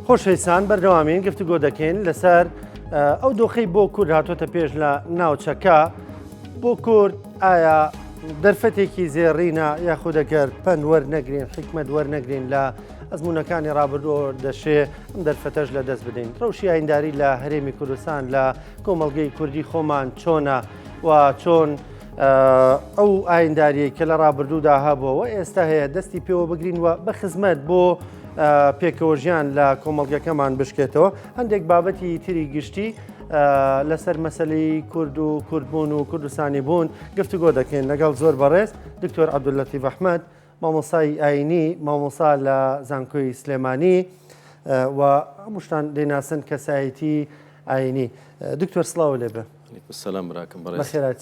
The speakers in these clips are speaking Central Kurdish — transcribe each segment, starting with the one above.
خۆشەویستان بەردەوامین گفتوگۆ دەکەین لەسەر ئەو دۆخەی بۆ کورد هاتۆتە پێش لە ناوچەکە بۆ کورد ئایا دەرفەتێکی زێڕینە یاخود ئەگەر پەند وەرنەگرین حیکمەت وەرنەگرین لە ئەزمونونەکانی ڕابردووە دەشێ ئەم دەرفەتەش لە دەست بدەین ڕەوشی ئاینداری لە هەرێمی کوردستان لە کۆمەڵگەی کوردی خۆمان چۆنە و چۆن ئەو ئاینداریەی کە لە ڕابردوودا هەبووە و ئێستا هەیە دەستی پێوە بگرین و بە خزمەت بۆ پێکەوەژیان لە کۆمەڵگەکەمان بشکێتەوە هەندێک بابەتی تری گشتی لەسەر مەسلەی کورد و کوردبوون و کوردستانی بوون گفتوگۆ دەکەین لەگەڵ زۆر بەڕێز دکتۆر عەبدوللەتیف ئەحمەد مامۆسای ئاینی مامۆسا لە زانکۆی سلێمانی و هەمووشتان دەیناسن کەسایەتی ئاینی دکتۆر سڵاو لێبێ سلام براکەم بەڕێز بەخێرات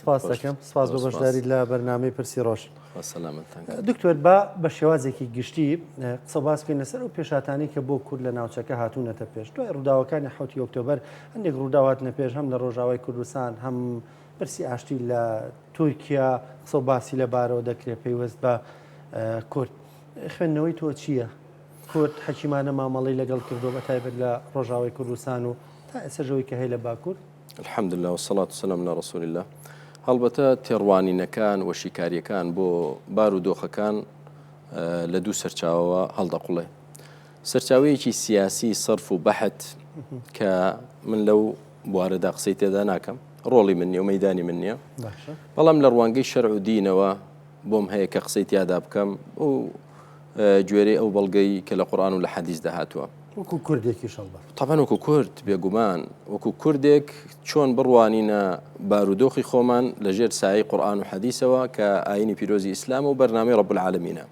سپاس دەکەم سپاس بۆ بەشداری لە بەرنامەی پرسی ڕۆژ دکتۆر با بە شێوازێکی گشتی قسە باس بکەین لەسەر ئەو پێشاتانی کە بۆ کورد لە ناوچەکە هاتوونەتە پێش دوای ڕووداوەکانی حوتی ئۆکتۆبەر هەندێک ڕووداو هاتنە پێش هەم لە ڕۆژاوای کوردستان هەم پرسی ئاشتی لە تورکیا قسە و باسی لەبارەوە دەکرێت پەیوەست بە کورد خوێندنەوەی تۆ چییە؟ کورد حەکیمانە مامەڵەی لەگەڵ کردووە بە تایبەت لە ڕۆژاوای کوردستان و تا ئێستاش ئەوەی کە هەیە لە باکوور؟ الحمدللە والصلاة والسلام علی رسول اللە هەڵبەتە تێڕوانینەکان و شیکاریەکان بۆ بار و دۆخەکان لە دوو سەرچاوەوە هەڵدەقوڵێ سەرچاوەیەکی سیاسی سەرف و بەحت کە من لەو بوارەدا قسەی تێدا ناکەم ڕۆڵی من نیە و مەدانی من نییە بەڵام لە ڕوانگەی شەرع و دینەوە بۆم هەیە کە قسەی تیادا بکەم و گوێرەی ئەو بەڵگەی کە لە قورئان و لە حەدیسدا هاتووە. وەکو کوردێکیش هەڵبەت. تەبعەن وەکو کورد بێگومان وەکو کوردێک چۆن بڕوانینە بارودۆخی خۆمان لە ژێر سایەی قورئان و حەدیسەوە کە ئاینی پیرۆزی ئیسلامە و بەرنامەی ڕەب العالمینە.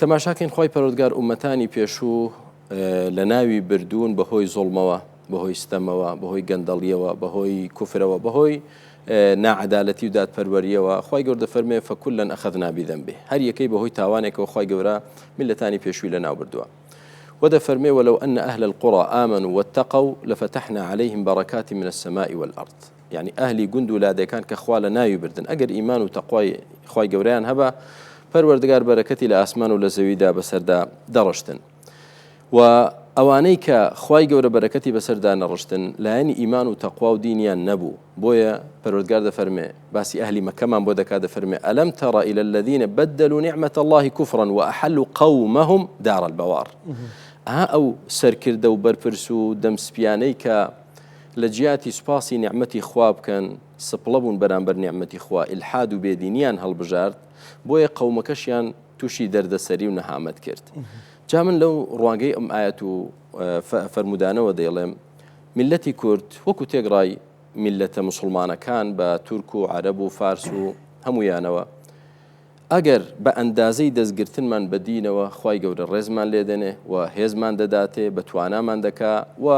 تەماشاکەین خوای پەروەردگار ئومەتانی پێشوو لە ناوی بردوون بەهۆی زوڵمەوە، بەهۆی ستەمەوە، بەهۆی گەندەڵیەوە، بەهۆی کوفرەوە، بەهۆی ناعەدالەتی و دادپەروەریەوە، خوای گەورە دەفەرموێ فکلا اخذنا بذنبه هەر یەکەی بەهۆی تاوانێکەوە خوای گەورە میللەتانی پێشووی لەناو بردووە. وە دەفەرموێ ولو ان اهل القری آمنوا واتقوا لفتحنا علیهم برکات من السماء والارض یعنی ئەهلی گوند و لادێکان کە خوا لە ناوی بردن ئەگەر ئیمان و تەقوای خوای گەورەیان هەبا پەروەردگار بەرەکەتی لە ئاسمان و لە زەویدا بەسەردا دەڕشتن. و ئەوانەی کە خوای گەورە بەرەکەتی بەسەردا نەڕشتن لایەنی ئیمان و تەقوا و دینیان نەبوو بۆیە پەروەردگار دەفەرمێ باسی ئەهلی مەکەمان بۆ دەکات دەفەرمێ ئەلەم تەڕ إلى الذين بدلوا نعمة الله كفرا وأحلوا قومهم دار البوار ئەها ئەو سەرکردە و بەرپرس و دەمسپیانەی کە لە جیاتی سوپاسی نیعمەتی خوا بکەن سپڵە بوون بەرامبەر نیعمەتی خوا ئیلحاد و بێدینیان هەڵبژارد بۆیە قەومەکەشیان تووشی دەردەسەری و نەهامەت کرد. جا من لەو ڕوانگەی ئەم ئایەت و فەرموودانەوە دەیڵێم میللەتی کورد وەکو تێکڕای میللەتە موسڵمانەکان بە تورک و عەرەب و فارس و هەموویانەوە ئەگەر بە ئەندازەی دەستگرتنمان بە دینەوە خوای گەورە ڕێزمان لێدەنێ و هێزمان دەداتێ بە توانامان دەکا و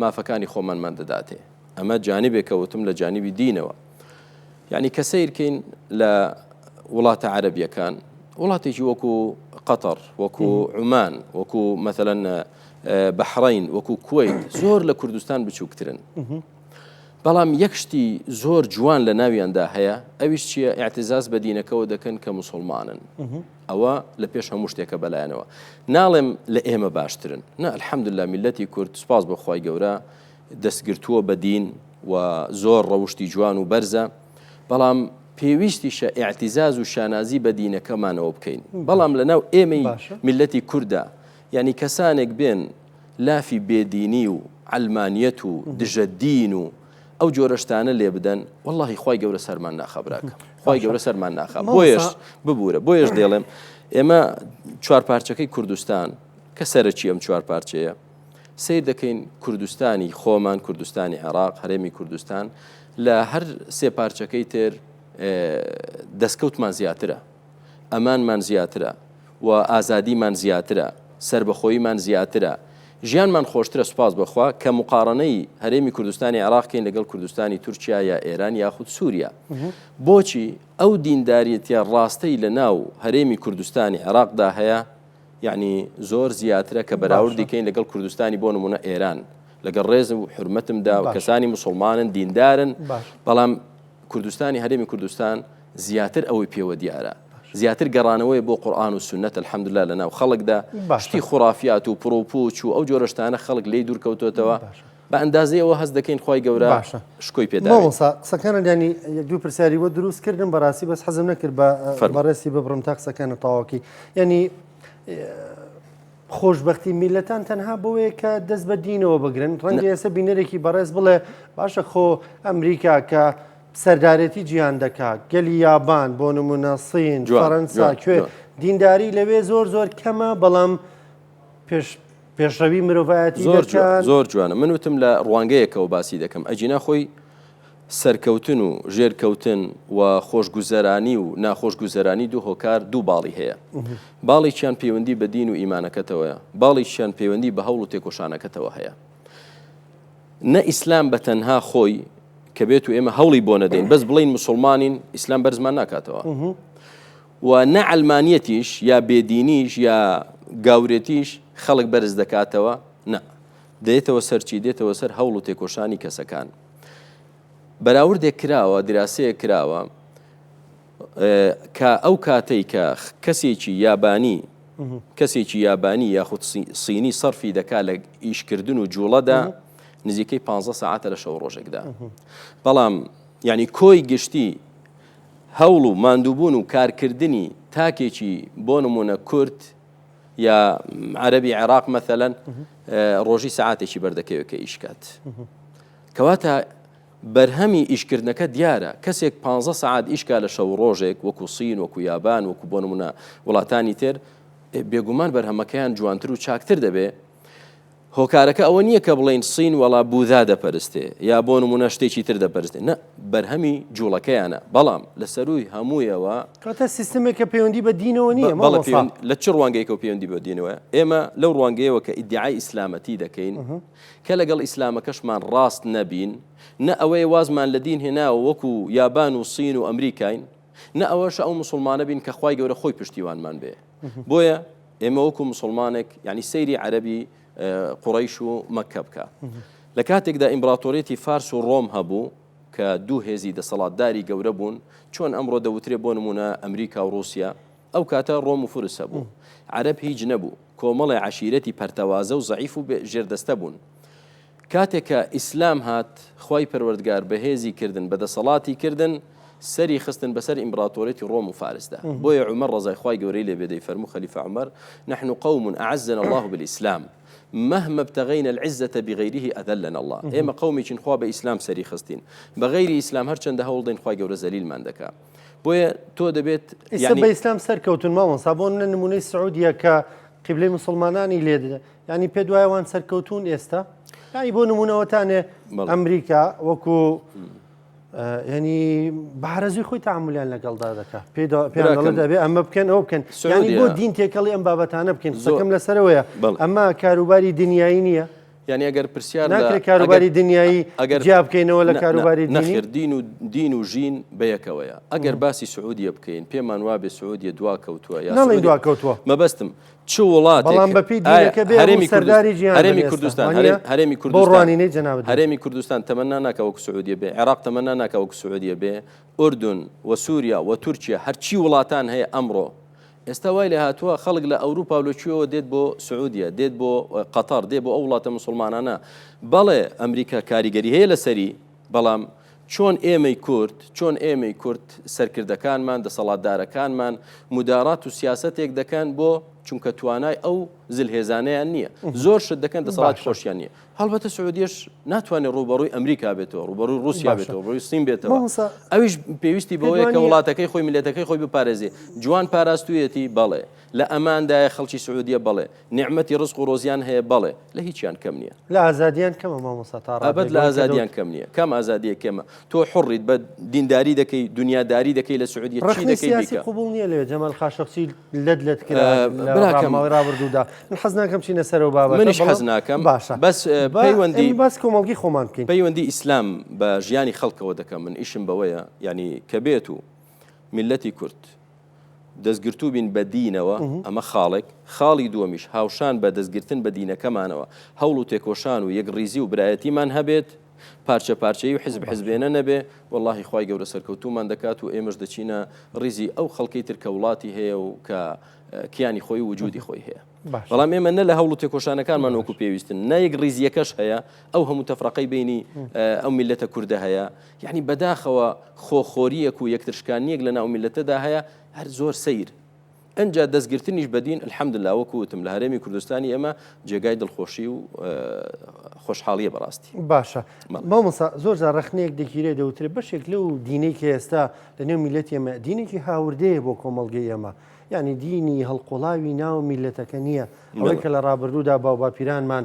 مافەکانی خۆمانمان دەداتێ ئەمە جانبێکە وتم لە جانبی دینەوە یعنی کە سەیرکەین لە وڵاتە عەرەبیەکان وڵاتێکی وەکو قەتەر وەکو عومان وەکو مەثلەن بەحڕین وەکو کوەیت زۆر لە کوردستان بچووکترن بەڵام یەک شتی زۆر جوان لە ناویاندا هەیە ئەویش چییە ئاعتزاز بە دینەکەەوە دەکەن کە مسلمانن ئەوە لە پێش هەموو شتێکە بەلایەنەوە ناڵێم لە ئێمە باشترن نا الحمدلله میلەتی کورد سپاس بۆ خوای گەورە دەستگرتووە بە دین و زۆر ڕەوشتی جوان و بەرزە، بەڵام پێویستیشە ئیعتیزاز و شانازی بە دینەکەمانەوە بکەین، بەڵام لەناو ئێمەی میللەتی کوردا یانی کەسانێک بێن لافی بێدینی و عەلمانیەت و دژە دین و ئەو جۆرە شتانە لێ بدەن وەڵاهی خوای گەورە سەرمان ناخا براکەم خوای گەورە سەرمان ناخا بۆیەش ببوورە بۆیەش دەیڵێم ئێمە چوار پارچەکەی کوردستان کە سەرەکی ئەم چوار پارچەیە سەیر دەکەین کوردستانی خۆمان، کوردستانی عێراق، هەرێمی کوردستان لە هەر سێ پارچەکەی تر دەستکەوتمان زیاترە، ئەمانمان زیاترە و ئازادیمان زیاترە، سەربەخۆییمان زیاترە، ژیانمان خۆشترە سوپاس بۆ خوا کە موقارەنەی هەرێمی کوردستانی عێراق کەین لەگەڵ کوردستانی تورکیا یا ئێران یاخود سووریا. بۆچی ئەو دینداریەتیە ڕاستەی لە ناو هەرێمی کوردستانی عێراقدا هەیە یەعنی زۆر زیاترە کە بەراوردی کەین لەگەڵ کوردستانی بۆ نمونە ئێران لەگەڵ ڕێز و حورمەتمدا و کەسانی موسڵمانن دیندارن بەڵام کوردستانی هەرێمی کوردستان زیاتر ئەوەی پێوە دیارە. زیاتر گەڕانەوەیە بۆ قورئان و سوننەت الحمدللە لەناو خەڵکدا شتی خورافیات و پڕوپوچ و ئەو جۆرە شتانە خەڵک لێی دوور کەوتۆتەوە بە ئەندازەی ئەوە هەست دەکەین خوای گەورە شکۆی پێداوین. مامۆستا قسەکانت یانی یەک دوو پرسیاری بۆ دروست کردم بەڕاستی بەس حەزم نەکرد بە بەڕێزی ببڕم تا قسەکانت تەواوکەی یانی خۆشببختی میلەتان تەنها بۆیە کە دەست بە دینەوە بگرن ڕەنگە ئێستا بینەرێکی بەڕێز بڵێ باشە خۆ ئەمریکا کە سەردارێتی جیهان دەکا گەلی یابان بۆ نمونە سین فەرەنسا کوێ دینداری لەوێ زۆر زۆر کەمە بەڵام پێش پێشڕەوی مرۆڤایەتی زۆر زۆر جوانە من وتم لە ڕوانگەیەکەوە باسی دەکەم ئەجینا خۆی سەرکەوتن و ژێرکەوتن و خۆشگوزەرانی و ناخۆشگوزەرانی دوو هۆکار دوو باڵی هەیە باڵێکیان پەیوەندی بە دین و ئیمانەکەتەوەیە باڵێکیان پەیوەندی بە هەوڵ و تێکۆشانەکەتەوە هەیە نە ئیسلام بە تەنها خۆی کە بێت و ئێمە هەوڵی بۆ نەدەین بەس بڵین مسلمانین ئیسلام بەرزمان ناکاتەوە و نە عەلمانیەتیش یا بێدینیش یا گاورێتیش خەڵک بەرز دەکاتەوە نە دێتەوە سەرچی دێتەوە سەر هەوڵ و تێکۆشانی کەسەکان بەراوردێک کراوە دراسەیەک کراوە کە ئەو کاتەی کە کەسێکی یابانی کەسێکی یابانی یاخود سینی سەرفی دەکا لە ئیشکردن و جوڵەدا نزیکەی 15 ساعتە لە شەو ڕۆژێکدا بەڵام یعنی کۆی گشتی هەوڵ و ماندووبوون و کارکردنی تاکێکی بۆ نمونە کورد یا عەربی عێراق مەثلەن ڕۆژی سەعاتێکی بەردەکەوێت کە ئیشکات کەواتە بەرهەمی ئیشکردنەکە دیارە، کەسێک پانزە سەعات ئیشکا لە شەو و ڕۆژێک وەکو سین، وەکو یابان، وەکو بۆ نموونە وڵاتانی تر، بێگومان بەرهەمەکەیان جوانتر و چاکتر دەبێ. هۆکارەکە ئەوە نییە کە بڵێین سین وەڵا بوذا دەپەرستێ یا بۆ نموونە شتێکی تر دەپەرستێ، نا، بەرهەمی جووڵەکەیانە، بەڵام لە سەرووی هەموویەوە، کەواتە سیستمێک کە پەیوەندی بە دینەوە نییە بەڵێ مامۆستا. لە چ ڕوانگەیەکەوە پەیوەندی بە دینەوەیە؟ ئێمە لەو ڕوانگەیەوە کە ئیدیعای ئیسلامەتی دەکەین، کە لەگەڵ ئیسلامەکەشمان ڕاست نەبین، نە ئەوەیە وازمان لە دین هێناوە وەکو یابان و سین و ئەمریکاین، نە ئەوەشە ئەو موسڵمانە بین کە خوای گەورە خۆی پشتیوانمان بێ. بۆیە ئێمە وەکو موسڵمانێک یعنی سەیری عەرەبی قوڕەیش و مەککە بکە. لە کاتێکدا ئیمبراتۆریەتی فارس و ڕۆم هەبوو کە دوو هێزی دەسەڵاتداری گەورە بوون، چۆن ئەمڕۆ دەوترێ بۆ نمونە ئەمریکا و ڕووسیا، ئەو کاتە ڕۆم و فورس هەبوو. عەرەب هیچ نەبوو. کۆمەڵێ عەشیرەتی پەرتەوازە و زەعیف و بێ ژێردەستە بوون. کاتێک کە ئیسلام هات، خوای پەروەردگار بەهێزی کردن، بە دەسەڵاتی کردن، سەری خستن بەسەر ئیمبراتۆریەتی ڕۆم و فارسدا. بۆیە عومەر ڕەزای خوای گەورەی لێ بێ دەیفەرموو خەلیفە عومەر، نحن قوم اعزنا اللە بالاسلام، مهما ابتغینا العزة بغیره اذلنا اللە، ئێمە قەومێکین خوا بە ئیسلام سەری خستین، بە غەیری ئیسلام هەرچەندە هەوڵ دەین خوای گەورە زەلیلمان دەکا. بۆیە تۆ دەبێت ئیستا بە ئیسلام سەرکەوتون مامۆستا بۆ نە نمونەی سعودیە کە قیبلەی مسلمانانی لێ ینی پێ دوای وان سەرکەوتون ئێستا ینی بۆ نمونەوەتانێ ئەمریکا وەکو ینی بارەزوی خۆی تعاملیان لەگەڵدا دەکا پێ دەبێ ئەمە بکەن ئەو بکەن ینی بۆ دین تێکەڵی ئەم بابەتانە بکەن قسەکەم لەسەرەوەیە ئەمە کاروباری دنیایی نییە یانی ئەگەر پرسیار لە ناکرێت کاروباری دنیایی ئەگەر جیا بکەینەوە لە کاروباری دینی؟ نەخێر دین و دین و ژین بەیەکەوەیە ئەگەر باسی سعودیە بکەین پێمان وابێ سعودیە دوا کەوتووە یا ناڵێین دوا کەوتووە مەبەستم چ وڵاتێک بەڵام بەپێی دینەکە بێ هەرێمی سەرداری جیهان هەرێمی کوردستان هەرێمی کوردستان بۆ ڕوانینەی جەنابت هەرێمی کوردستان تەمەنا ناکە وەکو سعودیە بێ عێراق تەمەنا ناکە وەکو سعودیە بێ ئوردن و سووریا و تورکیا هەرچی وڵاتان هەیە ئەمڕۆ ئێستا وای لێهاتووە خەڵک لە ئەوروپا و لە کوێوە دێت بۆ سعودیە، دێت بۆ قەتەر، دێت بۆ ئەو وڵاتە موسڵمانانە. بەڵێ ئەمریکا کاریگەری هەیە لەسەری، بەڵام چۆن ئێمەی کورد، چۆن ئێمەی کورد سەرکردەکانمان، دەسەڵاتدارەکانمان مودارات و سیاسەتێک دەکەن بۆ چونکە توانای ئەو زلهێزانەیان نییە. زۆر شت دەکەن دەسەڵاتی خۆشیان نییە. هەڵبەتە سعودیەش ناتوانێت ڕووبەڕووی ئەمریکا بێتەوە، ڕووبەڕووی ڕووسیا بێتەوە، ڕووبەڕووی سین بێتەوە. ئەویش پێویستی بەوەیە کە وڵاتەکەی خۆی، میللەتەکەی خۆی بپارێزێ. جوان پاراستوویەتی؟ بەڵێ. لە ئەماندایە خەڵکی سعودیە؟ بەڵێ. نیعمەتی ڕزق و ڕۆزیان هەیە؟ بەڵێ. لە هیچیان کەم نییە. لە ئازادیان کەمە مامۆستا تا ڕادەیەک. ئەبەد لە ئازادیان کەم نییە. کام ئازادییە کەمە؟ تۆ حوڕیت بە دینداری دەکەی، دونیاداری دەکەی لە سعودیە، چی ڕەخنەی دەکەی سیاسی بیکە. قبوڵ نییە لەوێ. جەمال خاشقچی لەت لەت کرا لە ماوەی ڕابردوودا. من حەز ناکەم بچینە سەر ئەو بابەتە. منیش حەز ناکەم. باشە. بەس پەیوەندی باس کۆمەڵگی خۆمان بکەین. پەیوەندی ئیسلام بە ژیانی خەڵکەوە دەکەم. من ئیشم بەوەیە یانی کە بێت و میللەتی کورد دەستگرتوو بین بە دینەوە ئەمە خاڵێک، خاڵی دووەمیش هاوشان بە دەستگرتن بە دینەکەمانەوە هەوڵ و تێکۆشان و یەکڕیزی و برایەتیمان هەبێت. پارچە پارچەیی و حزب حزبێنە نەبێ وەڵاهی خوای گەورە سەرکەوتوومان دەکات و ئێمەش دەچینە ڕیزی ئەو خەڵکەی تر کە وڵاتی هەیە و کە کیانی خۆی و وجودی خۆی هەیە. بەڵام ئێمە نە لە هەوڵ و تێکۆشانەکانمان وەکو پێویستن نە یەک ڕیزیەکەش هەیە ئەو هەموو تەفرەقەی بینی ئەو میلەتە کوردە هەیە یعنی بەداخەوە خۆخۆریەک و یەکترشکانیەک لە ناو میلەتەدا هەیە هەر زۆر سەیر ئنجا دەستگرتنیش بە دین الحمدللە وەکو وتم لە هەرێمی کوردستانی ئێمە جێگای دڵخۆشی و خۆشحاڵیە بەڕاستی. باشە مامۆستا زۆر جار ڕەخنەیەک دەگیرێ دەوترێ بەشێک لەو دینەی کە ئێستا لە نێو میلەتی ئێمە دینێکی هاوردەیە بۆ کۆمەڵگەی ئێمە یعنی دینی هەڵقوڵاوی ناو میلەتەکە نییە ئەوەی کە لە ڕابردوودا باوباپیرانمان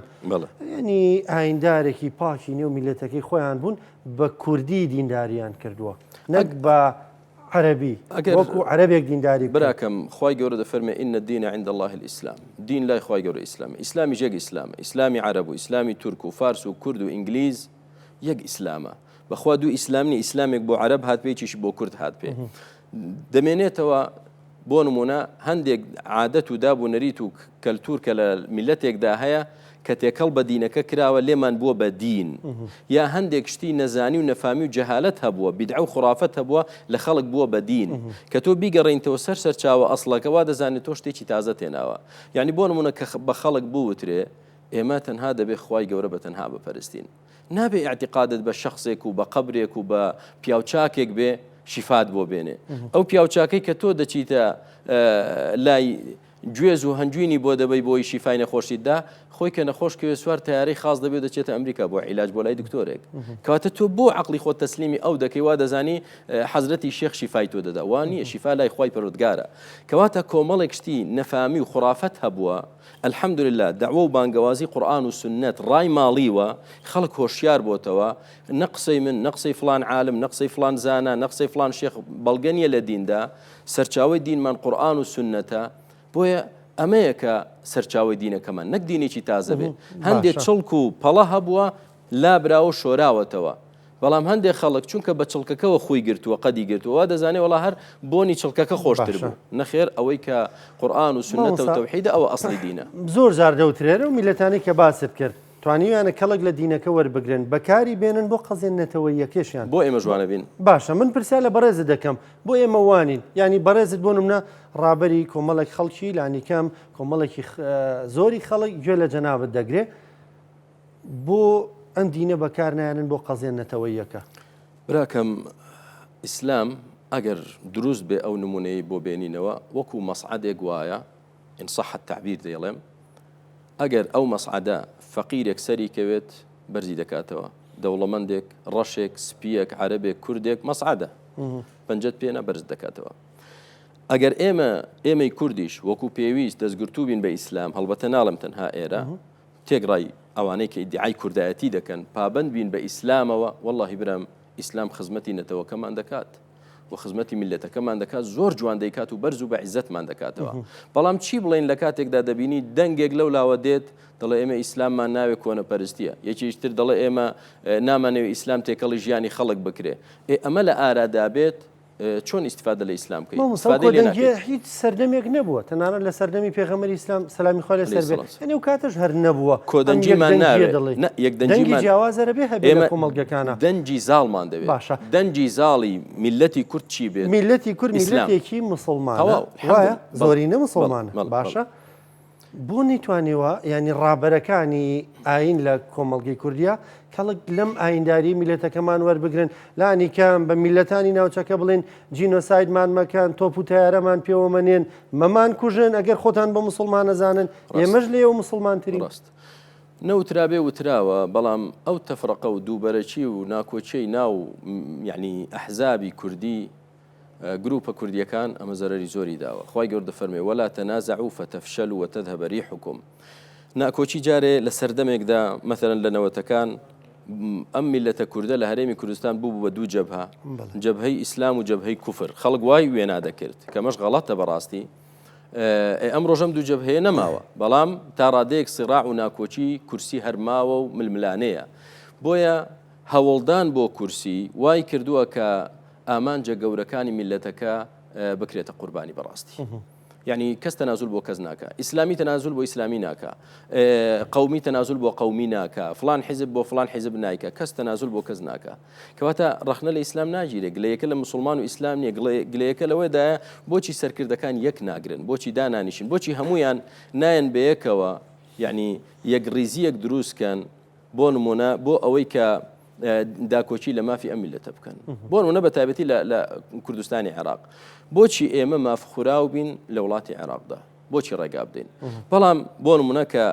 ینی ئایندارێکی پاکی نێو میلەتەکەی خۆیان بوون بە کوردی دینداریان کردووە نەک بە عەرەبی ئەگەر وەکو عەرەبێک دینداری بکەن. براکەم خوای گەورە دەفەرمێ ان الدین عند اللە الاسلام دین لای خوای گەورە ئیسلامە ئیسلامیش یەک ئیسلامە ئیسلامی عەرەب و ئیسلامی تورک و فارس و کورد و ئینگلیز یەک ئیسلامە بەخوا دوو ئیسلام نیە ئیسلامێک بۆ عەرەب هات پێ یەکیشی بۆ کورد هات پێ دەمێنێتەوە بۆ نمونە هەندێک عادەت و داب و نەریت و کەلتور کە لە میلەتێکدا هەیە کە تێکەڵ بە دینەکە کراوە لێمان بووە بە دین یا هەندێک شتی نەزانی و نەفامی و جەهالەت هەبووە بیدعە و خورافەت هەبووە لە خەڵک بووە بە دین کە تۆ بیگەڕێنیتەوە سەر سەرچاوە ئەسڵەکە وا دەزانێت تۆ شتێکی تازە تێناوە یعنی بۆ نمونە کە بە خەڵک بوترێ ئێمە تەنها دەبێ خوای گەورە بە تەنها بپەرستین نابێ ئیعتیقادت بە شەخسێک و بە قەبرێک و بە پیاوچاکێک بێ شیفات بۆ بێنێ ئەو پیاوچاکەی کە تۆ دەچیتە لای گوێز و هەنجوینی بۆ دەبەی بۆی شیفای نەخۆشیت دا خۆی کە نەخۆش کەوێ سوار تەیارەی خاص دەبێت دەچێتە ئەمریکا بۆ عیلاج بۆ لای دکتۆرێک کەواتە تۆ بۆ عقلی خۆت تەسلیمی ئەو دەکەی وا دەزانی حەزرەتی شێخ شیفای تۆ دەدا وا نییە شیفا لای خوای پەروەردگارە کەواتە کۆمەڵێک شتی نەفامی و خورافەت هەبووە الحمدللە دەعوە و بانگەوازی قورئان و سوننەت ڕای ماڵیوە خەڵک هۆشیار بۆتەوە نە قسەی من نە قسەی فڵان عالم نە قسەی فڵان زانا نە قسەی فڵان شێخ بەڵگە نییە لە دیندا سەرچاوەی دینمان قورئان و سوننەتە بۆیە ئەمەیە کە سەرچاوەی دینەکەمان نەک دینێکی تازە بێ هەندێک چڵک و پەڵە هەبووە لابراوە و شۆراوەتەوە بەڵام هەندێک خەڵک چونکە بە چڵکەکەوە خوی گرتووە قەدی گرتووە وا دەزانێ وەڵا هەر بۆنی چڵکەکە خۆشتر بوو نەخێر ئەوەی کە قورئان و سوننەتە و تەوحیدە ئەوە ئەسڵی دینە. زۆر جار دەوترێت ئەو میللەتانەی کە باست کرد توانیویانە کەڵک لە دینەکە وەربگرن بەکاری بێنن بۆ قەزیە نەتەوەییەکەشیان. بۆ ئێمەش وانەبین؟ باشە من پرسیار لە بەڕێزت دەکەم بۆ ئێمە وانین؟ یانی بەڕێزت بۆ نمونە ڕابەری کۆمەڵێک خەڵکی لانیکەم کۆمەڵێکی زۆری خەڵک گوێ لە جەنابت دەگرێ بۆ ئەم دینە بەکار نایەنن بۆ قەزیە نەتەوەییەکە؟ براکەم ئیسلام ئەگەر دروست بێ ئەو نمونەیەی بۆ بێنینەوە وەکو مەسعەدێک وایە ان صح التعبیر دەیڵێم ئەگەر ئەو مەسعەدە فەقیرێک سەری کەوێت بەرزی دەکاتەوە دەوڵەمەندێک ڕەشێک سپیەک عەرەبێک کوردێک مەسعەدە پەنجەت پێنە بەرز دەکاتەوە ئەگەر ئێمە ئێمەی کوردیش وەکو پێویست دەستگرتوو بین بە ئیسلام هەڵبەتە ناڵم تەنها ئێرە تێکڕای ئەوانەی کە ئیدعای کوردایەتی دەکەن پابەند بین بە ئیسلامەوە وەڵاهی برام ئیسلام خزمەتی نەتەوەکەمان دەکات و خزمەتی میللەتەکەمان دەکات زۆر جوان دەیکات و بەرز و بە عیزەتمان دەکاتەوە بەڵام چی بڵێین لە کاتێکدا دەبینی دەنگێک لەو لاوە دێت دەڵێ ئێمە ئیسلاممان ناوێ کۆنەپەرستیە یەکێکی تر دەڵێ ئێمە نامانەوێ ئیسلام تێکەڵی ژیانی خەڵک بکرێ ئێ ئەمە لە ئارادا بێت چۆن ئیستفادە لە ئیسلام بکەی؟ مامۆستا ئیستفادەی لێ کۆدەنگیە ناکەیت. هیچ سەردەمێک نەبووە تەنانەت لە سەردەمی پێغەمبەری ئیسلام سەلامی خوای علیە لەسەر بێ الصلوة والسلام. یعنی ئەو کاتەش هەر نەبووە ئەم یەک کۆدەنگیمان دەنگیە ناوێ دەڵێی نە یەک دەنگی دەنگیمان جیاواز ئەرە بێ هەبێ لە ئێمە کۆمەڵگەکانا دەنگی زاڵمان دەوێت باشە دەنگی زاڵی میللەتی کورد چی بێت میللەتی کورد ئیسلام میللەتێکی موسڵمانە تەواو وایە الحمدللە بەڵێ زۆرینە بەڵێ موسڵمانە بەڵێ بەڵێ باشە بۆ نەیتوانیوە یانی ڕابەرەکانی ئایین لە کۆمەڵگەی کوردیا کەڵک لەم ئاینداری میلەتەکەمان وەربگرن لانی کەم بە میلەتانی ناوچەکە بڵێن جینۆسایدمان مەکەن تۆپ و تەیارەمان پێوە مەنێن مەمان کوژن ئەگەر خۆتان بە موسڵمان نەزانن ئێمەش لێوە موسڵمانترین. ڕاست نەوترابێ وتراوە بەڵام ئەو تەفرەقە و دووبەرەکی و ناکۆکیەی ناو یعنی ئەحزابی کوردی گروپە کوردیەکان ئەمە زەرەری زۆری داوە خوای گەورە دەفەرمێ ولا تنازعوا فتفشلوا وتذهب ريحكم ناکۆکی جارێ لە سەردەمێکدا مەثەلەن لە نەوەتەکان ئەم میلەتە کوردە لە هەرێمی کوردستان بوو بە دوو جەبهە جەبهەی ئیسلام و جەبهەی کوفر خەڵک وای وێنا دەکرد کەمەش غەڵەتە بەڕاستی ئەم ڕۆژەم دوو جەبهەیە نەماوە بەڵام تا ڕادەیەک سیڕاع و ناکۆکی کورسی هەرماوە و ململانەیە بۆیە هەوڵدان بۆ کورسی وای کردووە کە ئامانجە گەورەکانی میللەتەکە بکرێتە قوربانی بەڕاستی. یعنی کەس تەنازول بۆ کەس ناکا، ئیسلامی تەنازول بۆ ئیسلامی ناکا، قەومی تەنازول بۆ قەومی ناکا، فڵان حیزب بۆ فڵان حیزب نایکا، کەس تەنازول بۆ کەس ناکا. کەواتە ڕەخنە لە ئیسلام ناگیرێ، گلەیەکە لە مسوڵمان و ئیسلام نییە، گلەیەکە لەوەدایە بۆچی سەرکردەکان یەک ناگرن، بۆچی دانانیشن، بۆچی هەموویان نایەن بەیەکەوە، یعنی یەکڕیزییەک دروست کەن، بۆ نمونە بۆ ئەوەی کە داکۆکی لە مافی ئەم میلەتە بکەن بۆ نمونە بە تایبەتی لە کوردستانی عێراق بۆچی ئێمە ماف خوراو بین لە وڵاتی عێراقدا بۆچی ڕێگا بدەین بەڵام بۆ نمونە کە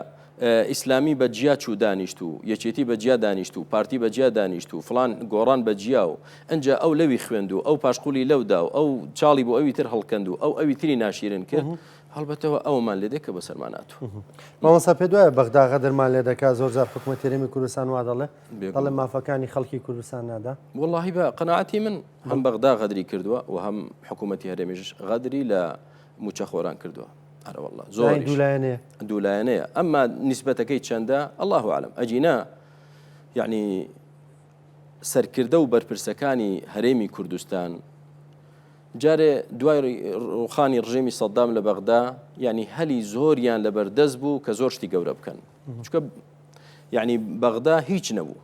ئیسلامی بە جیا چوو دانیشت و یەکێتی بە جیا دانیشت و پارتی بە جیا دانیشت و فلان گۆڕان بە جیا و ئەجا ئەو لەوی خوێند و ئەو پاشقولی لەودا و ئەو چاڵی بۆ ئەوی تر هەڵکەند و ئەو ئەوی تری ناشیرن کرد هەڵبەتەوە ئەوەمان لێ دێ کە بەسەرمان هاتوو. مامۆستا پێت وایە بەغدا غەدرمان لێ دەکا زۆر جار حکومەتی هەرێمی کوردستان وا دەڵێ دەڵێ مافەکانی خەڵکی کوردستان نادا؟ وەڵاهی بە قەناعەتی من هەم بەغدا غەدری کردووە و هەم حکوومەتی هەرێمیش غەدری لە مووچەخۆران کردووە. ئەرە والله زۆر دوولایەنەیە دوولایەنەیە ئەمما نیسبەتەکەی چەندە الله أعلم ئەگینا یعنی سەرکردە و بەرپرسەکانی هەرێمی کوردستان جارێ دوای ڕوخانی ڕژێمی سەدام لە بەغدا یعنی هەلی زۆریان لەبەردەست بوو کە زۆر شتی گەورە بکەن چکە یعنی بەغدا هیچ نەبوو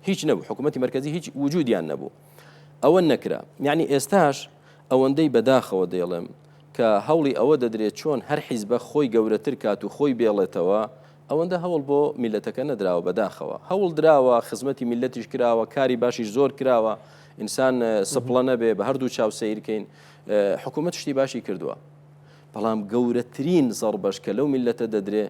هیچ نەبوو حکوومەتتی مرکزی هیچ وجودیان نەبوو ئەوە نەکرا یعنی ئێستاش ئەوەندەی بەداخەوە دەیڵێم کە هەوڵی ئەوە دەدرێت چۆن هەر حیزبە خۆی گەورەتر کات و خۆی بێڵێتەوە ئەوەندە هەوڵ بۆ میلەتەکە نەدراوە بەداخەوە هەوڵ دراوە خزمەتی میلەتیش کراوە کاری باشیش زۆر کراوە ئینسان سپڵە نەبێ بە هەردوو چاو سەیرکەین حکوومەت شتی باشی کردووە بەڵام گەورەترین زەڕبەش کە لەو میلەتە دەدرێ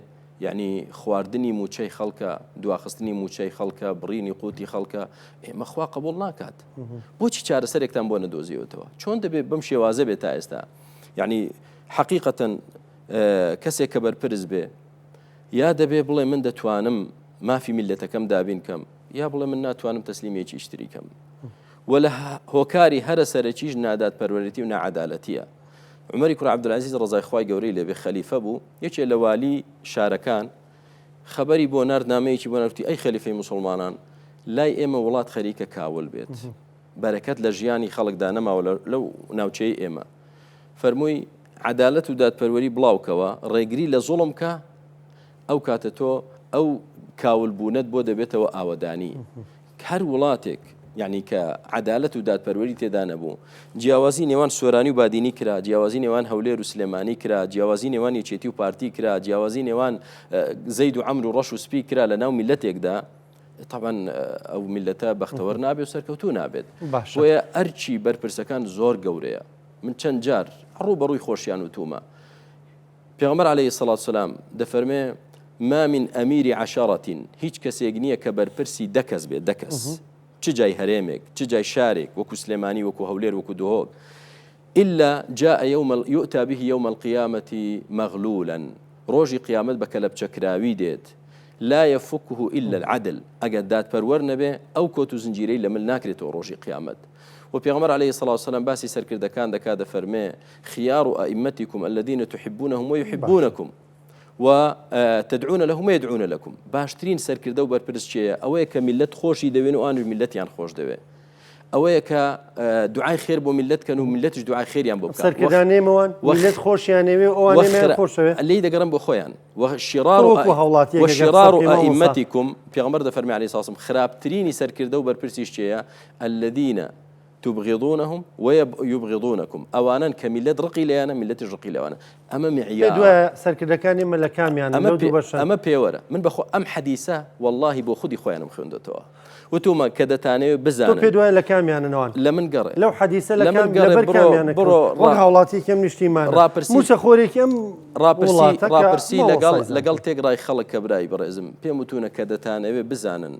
یعنی خواردنی موچەی خەڵکە دواخستنی موچەی خەڵکە بڕینی قوتی خەڵکە ئێمە خوا قبول ناکات بۆچی چارەسەرێکتان بۆ نەدۆزیەوەتەوە چۆن دەبێت بەم شێوازە بێت تا ئێستا یعنی حقیقەتەن کەسێک کە بەرپرس بێ یا دەبێ بڵێ من دەتوانم مافی میللەتەکەم دابین کەم یا بڵێ من ناتوانم تەسلیمی یەکیش تری کەم و لە هۆکاری هەرە سەرەکیش نادادپەروەرێتی و ناعەدالەتیە عومەری کوڕ عەبدولعەزیز ڕەزای خوای گەورەی لێبێ خەلیفە بوو یەکێ لە والی شارەکان خەبەری بۆ نارد نامەیەکی بۆ نارد ئەی خەلیفەی موسڵمانان لای ئێمە وڵات خەریکە کاول بێت بەرەکەت لە ژیانی خەڵکدا نەماوە لەو ناوچەی ئێمە فەرمووی، عەدالەت و دادپەروەری بڵاوکەوە، ڕێگری لە زوڵم کە، ئەو کاتە تۆ ئەو کاول بوونەت بۆ دەبێتەوە ئاوەدانی. هەر وڵاتێک یعنی کە عەدالەت و دادپەروەری تێدا نەبوو، جیاوازی نێوان سۆرانی و بادینی کرا، جیاوازی نێوان هەولێر و سلێمانی کرا، جیاوازی نێوان یەکێتی و پارتی کرا، جیاوازی نێوان زەید و عەمر و ڕەش و سپی کرا لە ناو میللەتێکدا، تەبعەن ئەو میللەتە بەختەوەر نابێت و سەرکەوتوو نابێت. بۆیە ئەرکی بەرپرسەکان زۆر گەورەیە. من چەند جار ڕوو بە ڕووی خۆشیان وتومە پێغەمبەر عەلەیهی سەڵات سەلام دەفەرمێ ما من ئەمیری عەشەرەتین هیچ کەسێک نییە کە بەرپرسی دە کەس بێت دە کەس چ جای هەرێمێک چ جای شارێک وەکو سلێمانی وەکو هەولێر وەکو دهۆک إلا جاء يوم يؤتى به يوم القيامة مغلولا ڕۆژی قیامەت بە کەلەپچەکراوی دێت لا يفكه إلا العدل ئەگەر دادپەروەر نەبێ ئەو کۆت و زنجیرەی لە مل ناکرێتەوە ڕۆژی قیامەت و پێغەمبەر علیە الصلوة والسلام باسی سەرکردەکان دەکات دەفەرمێ خيار أئمتكم الذين تحبونهم ويحبونكم و تدعون لهم ويدعون لكم باشترین سەرکردە و بەرپرس کێیە ئەوەیە کە میلەت خۆشی دەوێن و ئەوانیش میلەتیان خۆش دەوێ ئەوەیە کە دوعای خێر بۆ میلەت کەن و میلەتیش دوعای خێریان بۆ بکات سەرکردانێمەوان میلەت خۆشیانەوێ و ئەوان خۆشەوێ لێی دەگەڕم بۆ خۆیان وشرار وشرار أئمتكم پێغەمبەر دەفەرمێ علیه الصلاة والسلام خراپترینی سەرکردە و بەرپرسیش کێیە الذین تبغضونهم ويبغضونكم ئەوانەن کە میلەت ڕقی لێیانە میلەتیش ڕقی لەوانە ئەمە معیارە دوایە سەرکردەکانی ئێمە لە کامیانن ئەمە لەو دوو بەشەن ئەمە پێوەرە من بەخۆ ئەم حەدیسە واللهی بۆ خودی خۆیانم خوێندۆتەوە وتومە کە دەتانەوێ تۆ بزانن پێت وایە لە کامیانن ئەوان لە من گەڕێ لەو حەدیسە لە لە من کام گەڕێ لەبەر بڕۆ کامیانە بڕۆ کەوت وەک ڕا هاوڵاتیەکی ئەم نیشتیمانە ڕاپرسی مووچەخۆرێکی ئەم ڕاپرسی وڵاتە کە ڕاپرسی لەگەڵ مامۆستای لەگەڵ زانکۆ تێکڕای خەڵک کە برای بەڕێزم پێم وتونە کە دەتانەوێ بزانن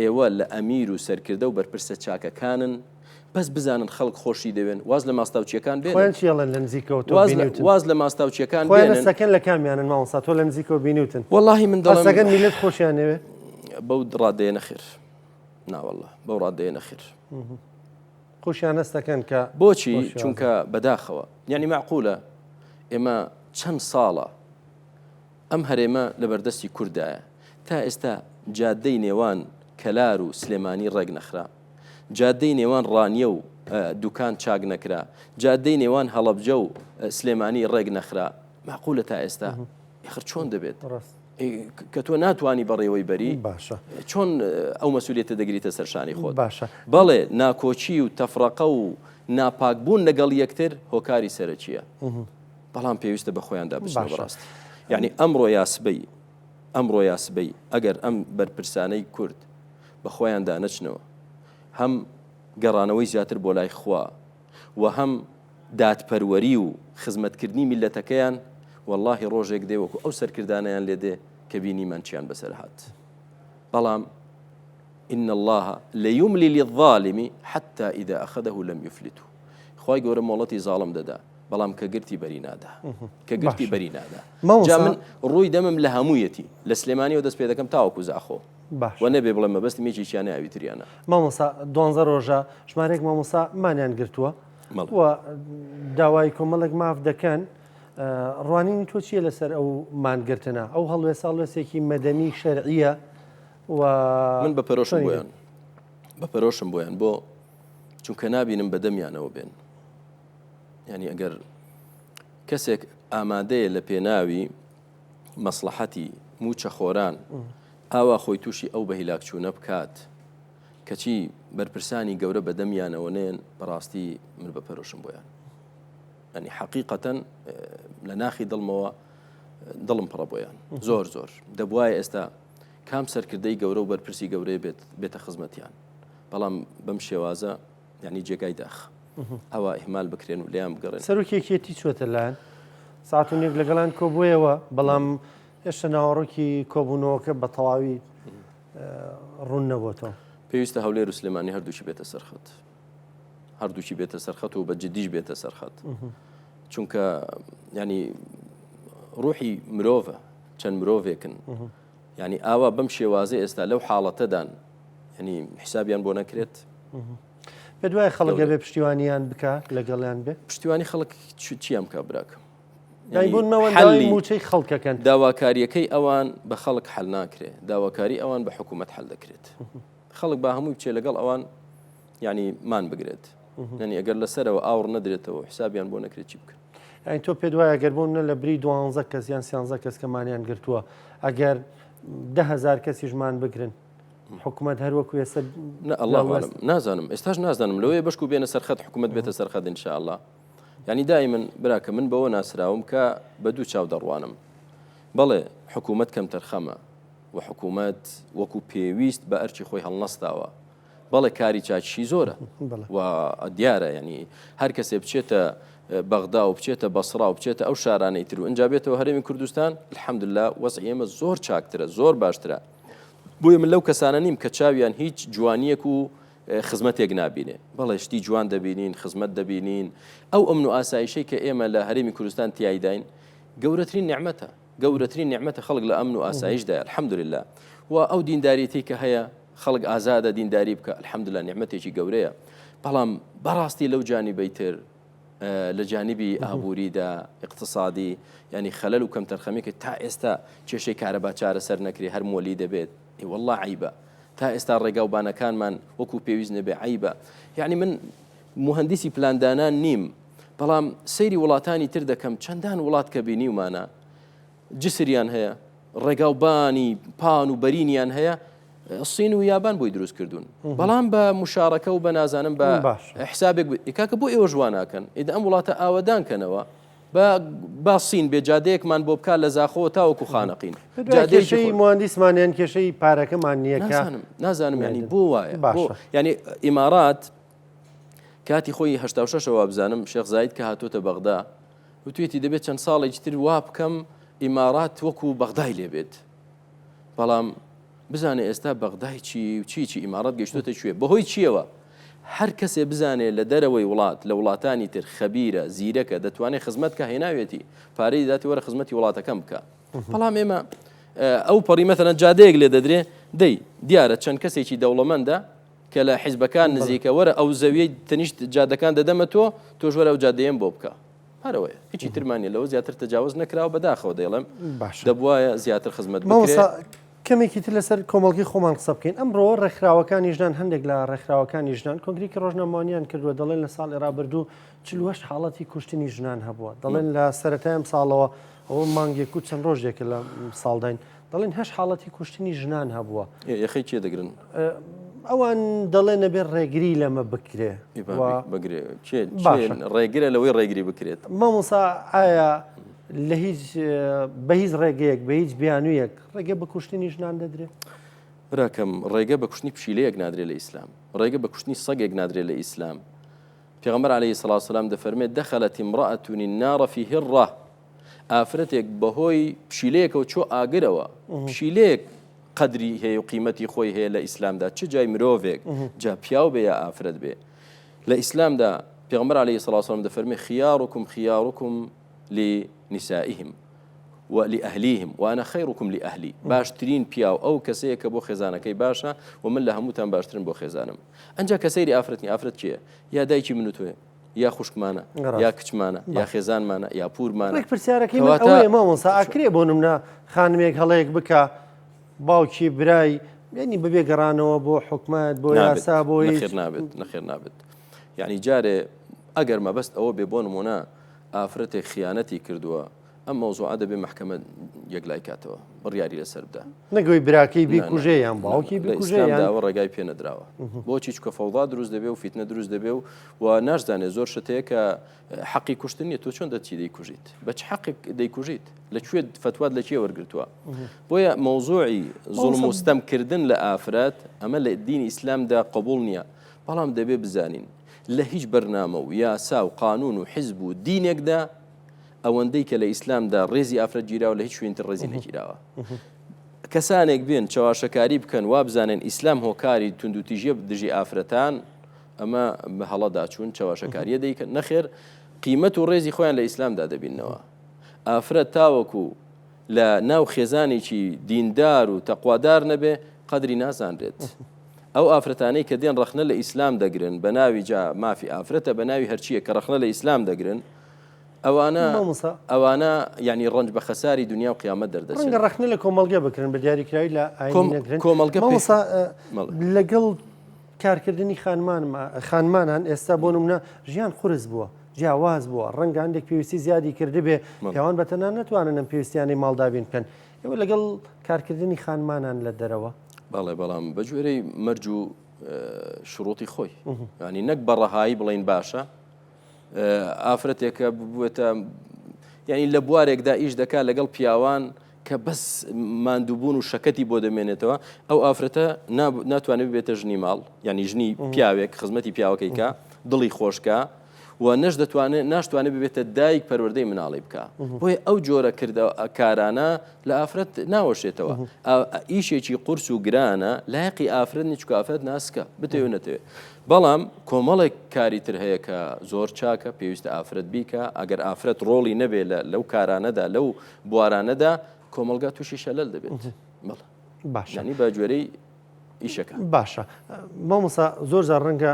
ئێوە لە ئەمیر و سەرکردە و بەرپرسە چاکەکانن بەس بزانن خەڵک خۆشی دەوێن واز لە ماستاوچیەکان بێنن. خۆیان چی ئەڵێن لە نزیکەوە تۆ واز لە بینیوتن؟ واز لە ماستاوچیەکان خۆیان بێنن. هەستەکەن لە کامیانن مامۆستا تۆ لە نزیکەوە بینیوتن؟ وەڵاهی من دەڵێم هەستەکەن میللەت خۆشیان نەوێ؟ بەو ڕادەیە نەخێر ناوەڵڵا بەو ڕادەیە نەخێر. خۆشیان هەستەکەن کە بۆچی؟ بەو شێوازە. چونکە بەداخەوە یانی مەعقولە ئێمە چەند ساڵە ئەم هەرێمە لەبەردەستی کورددایە، تا ئێستا جادەی نێوان کەلار و سلێمانی ڕێک نەخرا، جادەی نێوان ڕانیە و دوکان چاک نەکرا، جادەی نێوان هەڵەبجە و سلێمانی ڕێک نەخرا. مەعقولە تا ئێستا ئەخر چۆن دەبێت کە تۆ ناتوانی بەڕێوەی بەری باشە چۆن ئەو مەسوولێتە دەگریتە سەرشانی خۆت باشە بەڵێ ناکۆچی و تەفرەقە و ناپاکبوون لەگەڵ یەکتر هۆکاری سەرەکیە بەڵام پێویستە بە خۆیاندا بچنەوە بەڕاستی یعنی ئەمڕۆ یا سبەی ئەمڕۆ یا سبەی ئەگەر ئەم بەرپرسانەی کورد بە خۆیاندا نەچنەوە هەم گەڕانەوەی زیاتر بۆ لای خوا و هەم دادپەروەری و خزمەتکردنی میللەتەکەیان، وەڵاهی ڕۆژێک دێ وەکو ئەو سەرکردانەیان لێ دێ کە بینیمان چیان بەسەر هات. بەڵام إن الله ليملي للظالم حتى إذا أخذه لم يفلته. خوای گەورە مۆڵەتی زاڵم دەدا بەڵام کە گرتی بەری نادا کە گرتی بەری نادا جا من ڕووی دەمم لە هەموویەتی لە سلێمانیەوە دەست پێ دەکەم تاوەکو زاخۆ باش و نەبێ بڵێم مەبەستم یەکێکیانە ئەوی تریانە. مامۆستا دوانزە ڕۆژە ژمارەیەک مامۆستا مانیان گرتووە و داوای کۆمەڵێک ماف دەکەن ڕوانینی تۆ چییە لەسەر ئەو مانگرتنە ئەو هەڵوێست هەڵوێستێکی مەدەنی شەرعیە و من بە پەرۆشم بۆیان بە پەرۆشم بۆیان بۆ چونکە نابینم بە دەمیانەوە بێن ینی ئەگەر کەسێک ئامادەیە لە پێناوی مەسڵەحەتی مووچە خۆران ئاوا خۆی تووشی ئەو بەهیلاک چوونە بکات کەچی بەرپرسانی گەورە بەدەمیانەوە نێن بەڕاستی من بە پەرۆشم بۆیان ینی حەقیقەتەن لە ناخی دڵمەوە دڵم پڕە بۆیان زۆر زۆر دەبواە ئێستا کام سەرکردەی گەورە و بەرپرسی گەورەی بێت بێتە خزمەتیان بەڵام بەم شێوازە یعنی جێگای داخ ئەوە ئیهمال بکرێن و لێیان بگەڕێن. سەرۆکی یەکێتی چووەتە لایان ساعت و نێک لەگەڵیان کۆبوویەوە، بەڵام هێشتا ناوەڕۆکی کۆبوونەوەکە بە تەواوی ڕوون نەبووەتەوە. پێویستە هەولێر و سلێمانی هەردووکی بێتە سەرخەت هەردووکی بێتە سەرخەت و بە جدیش بێتە سەرخەت چونکە ینی ڕوحی مرۆڤە چەند مرۆڤێکن ینی ئاوا بەم شێوازە ئێستا لەو حاڵەتەدان ینی حسابیان بۆ نەکرێت بە دوای خەڵک ئەبێ پشتیوانیان بکە لەگەڵیان بێ پشتیوانی خەڵک چیان بکە براکەم موچەی خەڵکەکەن داواکاریەکەی ئەوان بە خەڵک حل ناکرێ داواکاری ئەوان بە حکوومەت حل دەکرێت خەڵک با هەمووی بچێ لەگەڵ ئەوان ینی مان بگرێت ینی ئەگەر لەسەرەوە ئاوڕ نەدرێتەوە حسابیان بۆ نەکرێت چی بکەن ئەین تۆ پێ دوای ئەگەر بۆ منە لە بری دوانزە کەس یان سیانزە کەس کەمانیان گرتووە ئەگەر دههزار کەسیشمان بگرن حکومەت هەر وەکو ئێستا نە الله اعلم نازانم ئێستاش نازانم لەوەیە بەشک و بێنە سەرخەت حکومەت بێتە سەرخەت ان شاء الله یعنی دائما براکە من بەوە ناسراوم کە بە دوو چاو دەڕوانم بەڵێ حکوومەت کەم تەرخەمە و حکوومەت وەکو پێویست بە ئەرچی خۆی هەڵنەستاوە بەڵێ کاری چاکیشی زۆرە و دیارە ینی هەر کەسێ بچێتە بەغدا و بچێتە بەسرا و بچێتە ئەو شارانەی تر و ئەجا بێتەوە هەرێمی کوردستان الحەمدلله وەزعی ئێمە زۆر چاکترە زۆر باشترە بۆیە من لەو کەسانە نیم کە چاویان هیچ جوانیەک و خزمەتێک نابینێ بەڵێ شتی جوان دەبینین خزمەت دەبینین ئەو ئەمن و ئاسایشەی کە ئێمە لە هەرێمی کوردستان تیایداین گەورەترین نیعمەتە گەورەترین نیعمەتە خەڵک لە ئەمن و ئاسایشدایە الحمدلله و ئەو دینداریەتی کە هەیە خەڵک ئازادە دینداری بکە الحمدلله نیعمەتێکی گەورەیە بەڵام بەڕاستی لەو جانیبەی تر لە جانبی ئابووریدا اقتصادی ینی خەلەل و کەمتەرخەمی کە تا ئێستا کێشەی کارەبا چارەسەر نەکرێ هەر مۆلی دەبێت والله عیبە تا ئێستا ڕێگا و بانەکانمان وەکو پێویست نەبێ عیبە یعنی من مهندسی پلاندانان نیم بەڵام سەیری وڵاتانی تر دەکەم چەندان وڵات کە بینیومانە جسریان هەیە ڕێگاوبانی پان و بەرینیان هەیە سین و یابان بۆی دروست کردوون بەڵام بە مشارەکە و بە نازانم بە حسابێک کاکە بۆ ئێوە ژواناکەن ئیدە ئەم وڵاتە ئاوەدان کەنەوە با سین بێ جادەیەکمان بۆ بکات لە زاخۆ تاوەکو خانەقین جادەی مهندسمانیان کێشەی پارەکەمان نییە نازانم ینی بۆ وایە ینی ئیمارات کاتی خۆی 86ەوە بزانم شێخ زاید کە هاتووەتە بەغدا وتوێتی دەبێت چەند ساڵێکی تر وا بکەم ئیمارات وەکو بەغدای لێبێت بەڵام بزانێ ئێستا بەغدای چی و چی چی ئیمارات گەشتۆتە کوێ بەهۆی چیەوە هەر کەسێ بزانێ لە دەرەوەی وڵات لە وڵاتانی تر خەبیرە زیرەکە دەتوانێت خزمەت کە هێناوێتی پارەی داتی وەرە خزمەتی وڵاتەکەم بکە بەڵام ئێمە ئەو پەڕی مەتەنە جادەیەک لێ دەدرێ دەی دیارە چەند کەسێکی دەوڵەمەندە کە لە حیزبەکان نزیکە وەرە ئەو زەویەی تەنیشت جادەکان دەدەمە تۆ تۆش وەرە ئەو جادەیەم بۆ بکە هەرەوەیە هیچی ترمان نیە لەوە زیاتر تەجاوز نەکراوە بەداخەوە دەیڵێم باشە دەبوایە زیاتر خزمەت بکرێ. مامۆستا. کەمێکی تر لەسەر کۆمەڵگەی خۆمان قسە بکەین. ئەمڕۆ ڕێکخراوەکانی ژنان، هەندێک لە ڕێکخراوەکانی ژنان کۆنگرەیەکی ڕۆژنامەوانیان کردووە، دەڵێن لە ساڵی ڕابردوو 48 حاڵەتی کوشتنی ژنان هەبووە. دەڵێن لە سەرەتای ئەم ساڵەوە، ئەوە مانگێک و چەند ڕۆژێکە لە ساڵداین، دەڵێن هەشت حاڵەتی کوشتنی ژنان هەبووە. یەخەی کێ دەگرن؟ ئەوان دەڵێن ئەبێ ڕێگری لەمە بکرێ. بگرێ کێ ڕێگرە لەوەی ڕێگری بکرێت؟ مامۆسا ئایا لە هیچ بە هیچ ڕێگەیەک بە هیچ بیانوویەک ڕێگە بە کوشتنی ژنان دەدرێت؟ براکەم ڕێگە بە کوشتنی پشیلەیەک نادرێت لە ئیسلام، ڕێگە بە کوشتنی سەگێک نادرێت لە ئیسلام. پێغەمبەر علیه الصلاة والسلام دەفەرمێت دخلت امرأة النار في هرة ئافرەتێک بەهۆی پشیلەیەکەوە چۆ ئاگرەوە پشیلەیەک قەدری هەیە و قیمەتی خۆی هەیە لە ئیسلامدا چ جای مرۆڤێک جا پیاو بێ یا ئافرەت بێ لە ئیسلامدا پێغەمبەر علیه الصلاة والسلام دەفەرمێ خیارکم خیارکم لنسائهم ولأهليهم وأنا خيركم لأهلي باشترین پیاو ئەو کەسەیە کە بۆ خێزانەکەی باشە و من لە هەمووتان باشترم بۆ خێزانم ئەنجا کە سەیری ئافرەتنی ئافرەت کێیە یا دایکی من و تۆیە یا خوشکمانە یا کچمانە یا خێزانمانە یا پورمانە ڕێک پرسیارەکەی من ئەوەیە مامۆستا ئاکرێ بۆ نمونە خانمێک هەڵەیەک بکا باوکی برای یعنی ببێ گەڕانەوە بۆ حکومەت بۆ یاسا بۆ نەخێر نابێت نەخێر نابێت یعنی جارێ ئەگەر مەبەست ئەوە بێ بۆ نمونە ئافرەتێک خیانەتی کردووە ئەم مەوزوعە دەبێ مەحکەمە یەکلای کاتەوە بڕیاری لەسەر بدا. نەک ئەوەی براکەی بیکوژێ یان باوکی بیکوژێ یان. لە ئیسلامدا ئەوە ڕێگای پێ نەدراوە. بۆچی؟ چونکە فەوضا دروست دەبێ و فیتنە دروست دەبێ و و ناشزانێ زۆر شت هەیە کە حەقی کوشتن نییە تۆ چۆن دەچی دەیکوژیت؟ بە چ حەقێک دەیکوژیت؟ لە کوێ فەتوات لە کێ وەرگرتووە؟ بۆیە مەوزوعی زوڵم و ستەم کردن لە ئافرەت ئەمە لە دینی ئیسلامدا قبوڵ نییە. بەڵام دەبێ بزانین لە هیچ بەرنامە و یاسا و قانون و حیزب و دینێکدا ئەوەندەی کە لە ئیسلامدا ڕێزی ئافرەت گیراوە لە هیچ شوێنی تر ڕێزی نەگیراوە. کەسانێک بێن چەواشەکاری بکەن وابزانن ئیسلام هۆکاری توندوتیژیە دژی ئافرەتان ئەمە بە هەڵەدا چوون چەواشەکاریە دەیکەن نەخێر قیمەت و ڕێزی خۆیان لە ئیسلامدا دەبینەوە ئافرەت تاوەکو لە ناو خێزانێکی دیندار و تەقوادار نەبێ قەدری نازانرێت. ئەو ئافرەتانەی کە دێن ڕەخنە لە ئیسلام دەگرن بە ناوی جا مافی ئافرەتە بە ناوی هەرچییە کە ڕەخنە لە ئیسلام دەگرن ئەوانە مامۆستا ئەوانە یعنی ڕەنج بە خەساری دنیا و قیامەت دەردەچن. ڕەنگە ڕەخنە لە کۆمەڵگە بکرن بە دیاریکراوی لە ئاینی کۆم نەگرن. کۆمەڵگە پێ مامۆستا بەڵێ. لەگەڵ کارکردنی خانمان خانمانان ئێستا بۆ نمونە ژیان قورس بووە جیاواز بووە ڕەنگە هەندێک پێویستی زیادی کردبێ پیاوان بە تەنها نەتوانن ئەم پێویستیانەی ماڵ دابین بکەن ئێوە لەگەڵ کارکردنی خانمانان لە دەرەوە؟ بەڵێ بەڵام بە گوێرەی مەرج و شروطی خۆی ینی نەک بە ڕەهایی بڵین باشە ئافرەتێکە ببووێتە یعنی لە بوارێکدا ئیش دەکات لەگەڵ پیاوان کە بەس ماندووبوون و شەکەتی بۆ دەمێنێتەوە ئەو ئافرەتە ناتوانێت ببێتە ژنی ماڵ یعنی ژنی پیاوێک خزمەتی پیاوەکەی کە دڵی خۆشکە و نەش دەتوانێت ناشتوانێت ببێتە دایک پەروەردەی مناڵی بکە بۆیە ئەو جۆرە کردە کارانە لە ئافرەت ناوەشێتەوە ئیشێکی قورس و گرانە لایقی ئافرەت نیە چونکە ئافرەت ناسکە بتەوێ نەتەوێ بەڵام کۆمەڵێک کاری تر هەیە کە زۆر چاکە پێویستە ئافرەت بیکە ئەگەر ئافرەت ڕۆڵی نەبێ لە لەو کارانەدا لەو بوارانەدا کۆمەڵگا تووشی شەلەل دەبێت بەڵێ باشە یانی بە گوێرەی ئیشەکە. باشە مامۆستا زۆر جار ڕەنگە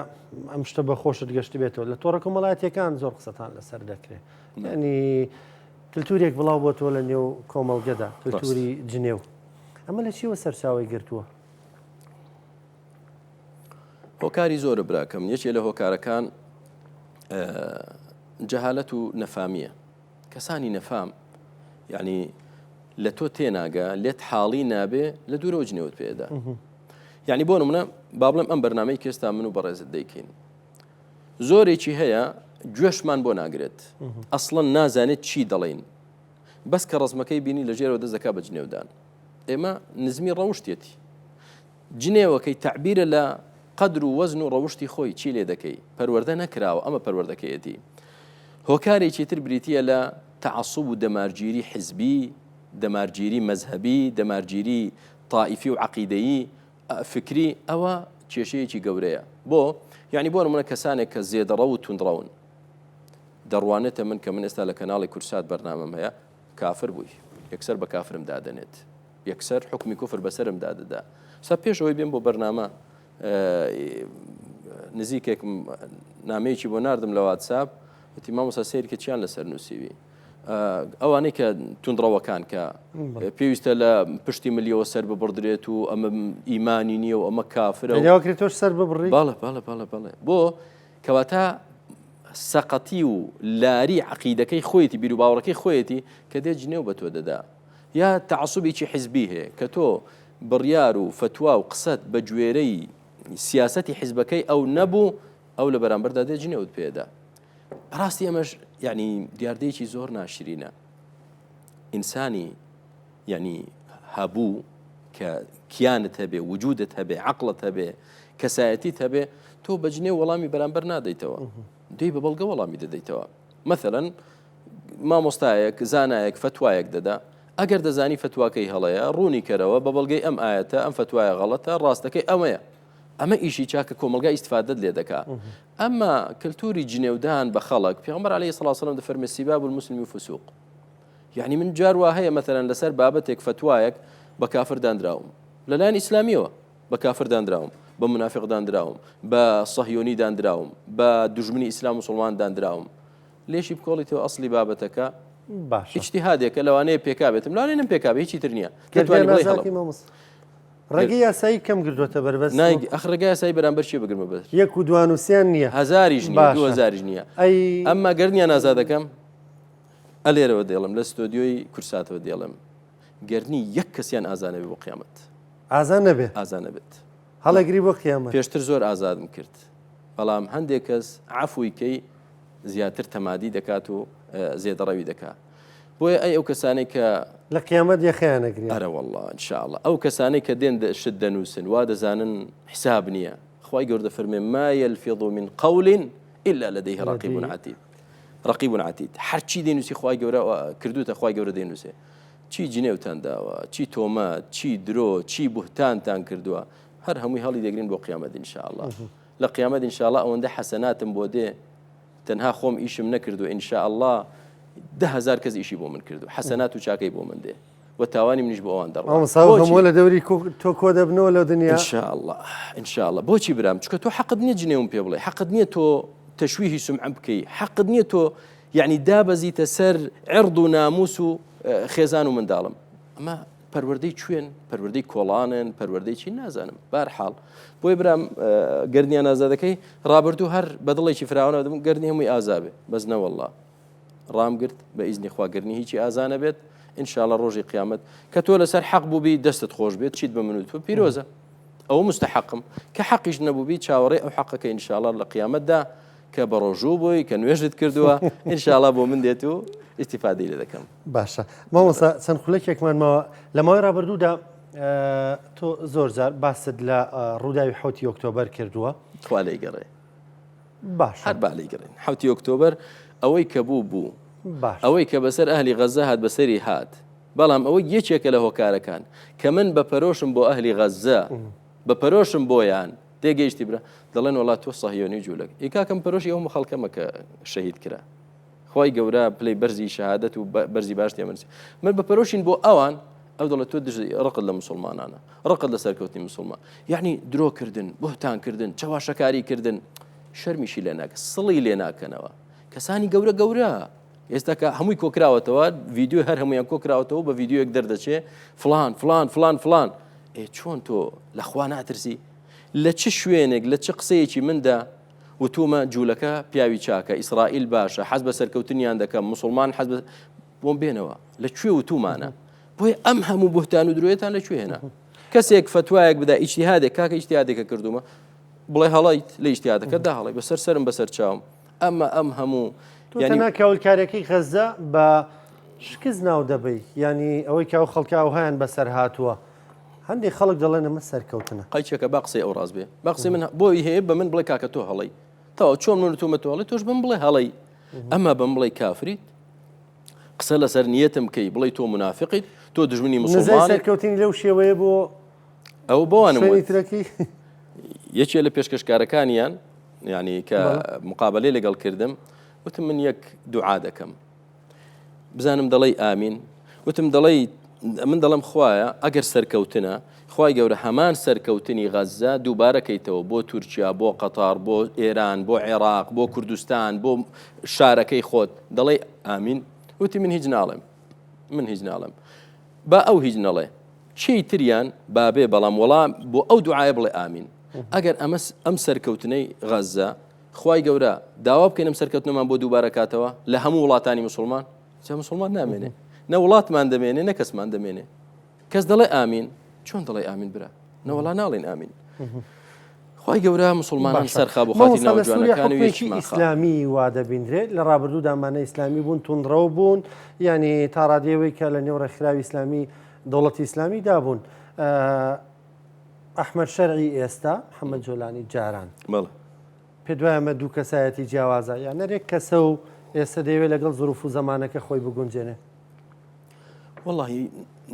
ئەم شتە بە خۆشت گەشتبێتەوە لە تۆڕە کۆمەڵایەتیەکان زۆر قسەتان لەسەر دەکرێت ینی کللتورێک بڵاو بۆتەوە لە نێو کۆمەڵگەدا کللتوری جنێو ئەمە لە چیوە سەرچاوی گرتووە؟ هۆکاری زۆرە براکەم یەکێ لە هۆکارەکان جەهالەت و نەفامیە کەسانی نەفام یعنی لە تۆ تێناگە لێت حاڵی نابێ لە دوورەوە جنێوت پێدا یعنی بۆ نمونە با بڵێم ئەم بەرنمەی کێستا من و بەڕێزت دەیکەین زۆرێکی هەیە گوێشمان بۆ ناگرێت ئەسڵەن نازانێت چی دەڵین بەس کە ڕزمەکەی بینی لە ژێرەوە دەست دەکا بە جنێودان ئێمە نزمی ڕەوشتێتی جنێوەکەی تەعبیرە لە قەدر و وەزن و ڕەوشتی خۆی چی لێ دەکەی پەروەردە نەکراوە ئەمە پەروەردەکەیەتی هۆکارێکی تر بریتییە لە تەعەسوب و دەمارگیری حزبی دەمارگیری مەزهەبی دەمارگیری تائیفی و عەقیدەیی فکری ئەوە کێشەیەکی گەورەیە بۆ یعنی بۆ نمونە کەسانێک کە زێدەڕەو و توندڕەون دەڕوانێتە من کە من ئێستا لە کەناڵی کورسات بەرنامەم هەیە کافر بووی یەکسەر بە کافرم دادەنێت یەکسەر حوکمی کوفر بەسەرم دادەدا سا پێش ئەوەی بێم بۆ بەرنامە نزیکێک نامەیەکی بۆ ناردم لە واتساپ وتی مامۆستا سیر کە چیان لەسەر نووسیوی. ئەوانەی کە توندڕەوەکان کە پێویستە لە پشتی ملیەوە سەر ببڕدرێت و ئەمە ئیمانی نییە و ئەمە کافرە کرێت تۆش سەر ببڕی بەڵێ بەڵێ بەڵێ بەڵێ بۆ کەواتە سەقەتی و لاری عقیدەکەی خۆیەتی بیر و باوەڕەکەی خۆیەتی کە دێ جنێو بە تۆ دەدا یا تەعسوبێکی حزبی هەیە کە تۆ بڕیار و فتوا و قسەت بە گوێرەی سیاسەتی حزبەکەی ئەو نەبوو ئەو لە بەرامبەردا دێ جنێوت پێدا بەڕاستی ئەمەش یعنی دیاردەیەکی زۆر ناشرینە ئینسانی یعنی هەبوو کە کیانت هەبێ وجودت هەبێ عقلت هەبێ کەسایەتیت هەبێ تۆ بەجنێ وەڵامی بەرامبەر نادەیتەوە دوی بە بەڵگە وەڵامی دەدەیتەوە مەثلەن مامۆستایەک زانایەک فتوایەک دەدا ئەگەر دەزانی فتواکەی هەڵەیە ڕوونی کەرەوە بە بەڵگەی ئەم ئاەتە ئەم فتوایە غەڵەتە ڕاستەکەی ئەمەیە ئەمە ئیشی چاکە کۆمەلگا ئیسفادت لێ دەکا ئەمما کلتوری جنێودان بە خەڵک پێغەمبەر علیه الصلاة والسلام دەفەرمێ سباب المسلم فسوق یعنی من جار وا هەیە مەثەلەن لەسەر بابەتێک فەتوایەک بە کافر دانراوم لەلایەن ئیسلامیەوە بە کافر دانراوم بە منافق دانراوم بە سەهیۆنی دانراوم بە دوژمنی ئیسلام مسلمان دانراوم لێشی بکۆڵیتەوە ئەسلی بابەتەکە باش اجتهادێکە لەوانەیە پێکابێتم لەوانەیە نم پێکابێ هیچی تر نییە دەتوانی بڵێ هەڵە ڕێگەی یاسایی کەم گرتووەتە بەر بەس نایگ ئەخ ڕێگای یاسایی بەرامبەر چی بگرمە بەر؟ یەک و دوان و سیان نییە. هەزاریش نییە باشە دوهەزاریش نییە ئەی ئەمما گەرنیان ئازادەکەم ئەلێرەوە دێڵم لە ستۆدیۆی کورساتەوە دێڵم گەرنی یەک کەسیان ئازا نەبێ بۆ قیامەت ئازا نەبێ ئازا نەبێت هەڵەگری بۆ قیامەت پێشتر زۆر ئازادم کرد بەڵام هەندێک کەس عەفوی کەی زیاتر تەمادی دەکات و زێدەڕەوی دەکات بۆیە ئەی ئەو کەسانەی کە. لە قیامەت یەخەیان ئەگرێ. ئەرە وەڵڵا ان شاء اللە ئەو کەسانەی کە دێن شت دەنووسن وا دەزانن حساب نییە خوای گەورە دەفەرمێ ما یلفظ من قول الا لديه رقیب عتید رقیب عتید هەرچی دەینووسی خوای گەورە کردوتە خوای گەورە دەینووسێ چی جنێوتان داوە چی تۆمەت چی درۆ چی بوهتانتان کردووە هەر هەمووی هەڵی دەگرین بۆ قیامەت ان شاء اللە لە قیامەت ان شاء اللە ئەوەندە حەسەناتم بۆ دێ تەنها خۆم ئیشم نەکردووە ان شاء اللە 10000 کەس ئیشی بۆ من کردو حەسەنات و چاکەی بۆ من دێ و تاوانی منیش بۆ ئەوان دەڕوا مامۆستا ئەو هەموو لە دەوری تۆ کۆ دەبنەوە لەو دنیا ان شاء اللە ان شاء اللە بۆچی برام چونکە تۆ حەقت نییە جنێوم پێ بڵێ حەقت نییە تۆ تەشویهی سومعە بکەی حەقت نییە تۆ یعنی دابەزیتە سەر عرض و ناموس و خێزان و منداڵم ئەمە پەروەردەی کوێن پەروەردەی کۆڵانن پەروەردەی چی نازانم بارحاڵ بۆیە برام گەردنیان ئازادەکەی ڕابردوو هەر بە دڵێکی فراوانەوە دەبوو گەردنی هەمووی ئازابێ بەس نەوەڵڵا ڕامگرت بە ئیزنی خوا گەردنی هیچی ئازا نەبێت ئینشاءاللە ڕۆژی قیامەت کە تۆ لەسەر حەق بووبی دەستت خۆش بێت چیت بە من و تۆ پیرۆزە ئەو مستحقم کە حەقیش نەبووبی چاوەڕێ ئەو حەقەکە ئینشاءاللە لە قیامەتدا کە بە ڕۆژوو بووی کە نوێژت کردووە ئینشاءاللە بۆ من دێت و ئیستیفادەی لێ دەکەم. باشە مامۆستا چەند خولەکێکمان ماوە لە ماوەی ڕابردوودا تۆ زۆر جار باست لە ڕووداوی حوتی ئۆکتۆبەر کردووە خوا لێی گەڕێ باش هەر با لێی گەڕێن حوتی ئۆکتۆبەر ئەوەی کە بوو بوو باش ئەوەی کە بەسەر ئەهلی غەزە هات بەسەری هات بەڵام ئەوە یەکێکە لە هۆکارەکان کە من بە پەرۆشم بۆ ئەهلی غەزە بە پەرۆشم بۆیان تێگەیشتی برا دەڵێن وڵات تۆ سەهیۆنی جوولەک ئی کاکەم پەرۆشی ئەو خەڵکەمە کە شەهید کرا خوای گەورە پلەی بەرزی شەهادەت و بەرزی باش تێمەنسی من بە پەرۆشین بۆ ئەوان ئەو دەڵێت تۆ دژی ڕقت لە مسلمانانە ڕقت لە سەرکەوتنی مسلمان یعنی درۆکردن بهتانکردن چەواشەکاری کردن شەرمیشی لێ ناکە سڵی لێ ناکەنەوە کەسانی گەورە گەورە ئێستا کە هەمووی کۆکراوەتەوە ڤیددیو هەر هەمویان کۆکراوەتەوە بە ڤیددیوەک دەردەچێ فلان فلان فلان فلان ئێ چۆن تۆ لەخوا ناترسی لە چ شوێنێک لە چ قسەیەکی مندا وتومە جولەکە پیاوی چاکە ئیسرائیل باشە حەز بە سەرکەوتنیان دەکەم موسڵمان حەز بە بۆم بێنەوە لە کوێ وتومانە بۆیە ئەم هەموو بوهتان و درۆیەتان لە کوێ هێنا کەسێک فەتوایەک بدا ئیجتیهادێک کاکە ئیجتیهادێکە کردومە بڵێ هەڵیت لە ئیجتیهادەکەدا هەڵی بەسەر سەرم بەسەر چاوم ئەمە ئەم هەموو تۆ تەنها کاولکاریەکەی غەزە بە شکست ناو دەبەی یانی ئەوەی کە ئەو خەڵکە ئەوهایان بەسەر هاتووە هەندێک خەڵک دەڵێن ئەمە سەرکەوتنە. قەیچەکە با قسەی ئەو ڕاست بێ با قسەی من بۆی هەیە بە من بڵێ کاکە تۆ هەڵەی تەواو چۆن من وتومە تۆ هەڵەی تۆش بم بڵێ هەڵەی ئەما بەم بڵێ کافریت قسە لەسەر نیەتم بکەی بڵێ تۆ منافقیت تۆ دژمنی نزای مسلمانی سەرکەوتنی لەو شێوەیە بۆ ئەو بۆوانم شوێنی وت ترەکی یەکێ لە پێشکەشکارەکانیان یعنی کە بەڵێ. مقابلەی لەگەڵ کردم وتم من یەک دوعا دەکەم بزانم دەڵێی ئامین وتم دەڵێی من دەڵێم خوایە ئەگەر سەرکەوتنە خوای گەورە هەمان سەرکەوتنی غەززە دووبارە کەیتەوە بۆ تورکیا بۆ قەتار بۆ ئێران بۆ عێراق بۆ کوردستان بۆ شارەکەی خۆت دەڵێی ئامین وتی من هیچ ناڵێم من هیچ ناڵێم با ئەو هیچ نەڵێ چی تریان بابێ بەڵام وەڵام بۆ ئەو دوعاە بڵێ ئامین ئەگەر ئەمە ئەم سەرکەوتنەی غەزە خوای گەورە داوا بکەین ئەم سەرکەوتنەمان بۆ دووبارە کاتەوە لە هەموو وڵاتانی مسلمان جا مسلمان نامێنێ نە وڵاتمان دەمێنێ نە کەسمان دەمێنێ کەس دەڵێ ئامین چۆن دەڵێ ئامین برا نەوەڵا ناڵێن ئامین خی گەورە مسلمانان سەرخا بۆ خاتی ناوجوانەکان و یەکی ئیسلامی وا دەبیندرێت لە ڕابردوو دامانە ئیسلامی بوون توندڕەو بوون یعنی تا ڕادەیەوەی کە لە نێو ڕێکخراوی ئیسلامی دەوڵەتی ئیسلامی دابوون ئەحمەد شەرعی ئێستا، محەمەد جۆلانی جاران. بەڵێ. پێت وایە ئەمە دوو کەسایەتی جیاوازە یان نەرێک کەسە و ئێستا دەیەوێت لەگەڵ زروف و زەمانەکە خۆی بگونجێنێ؟ وەڵاهی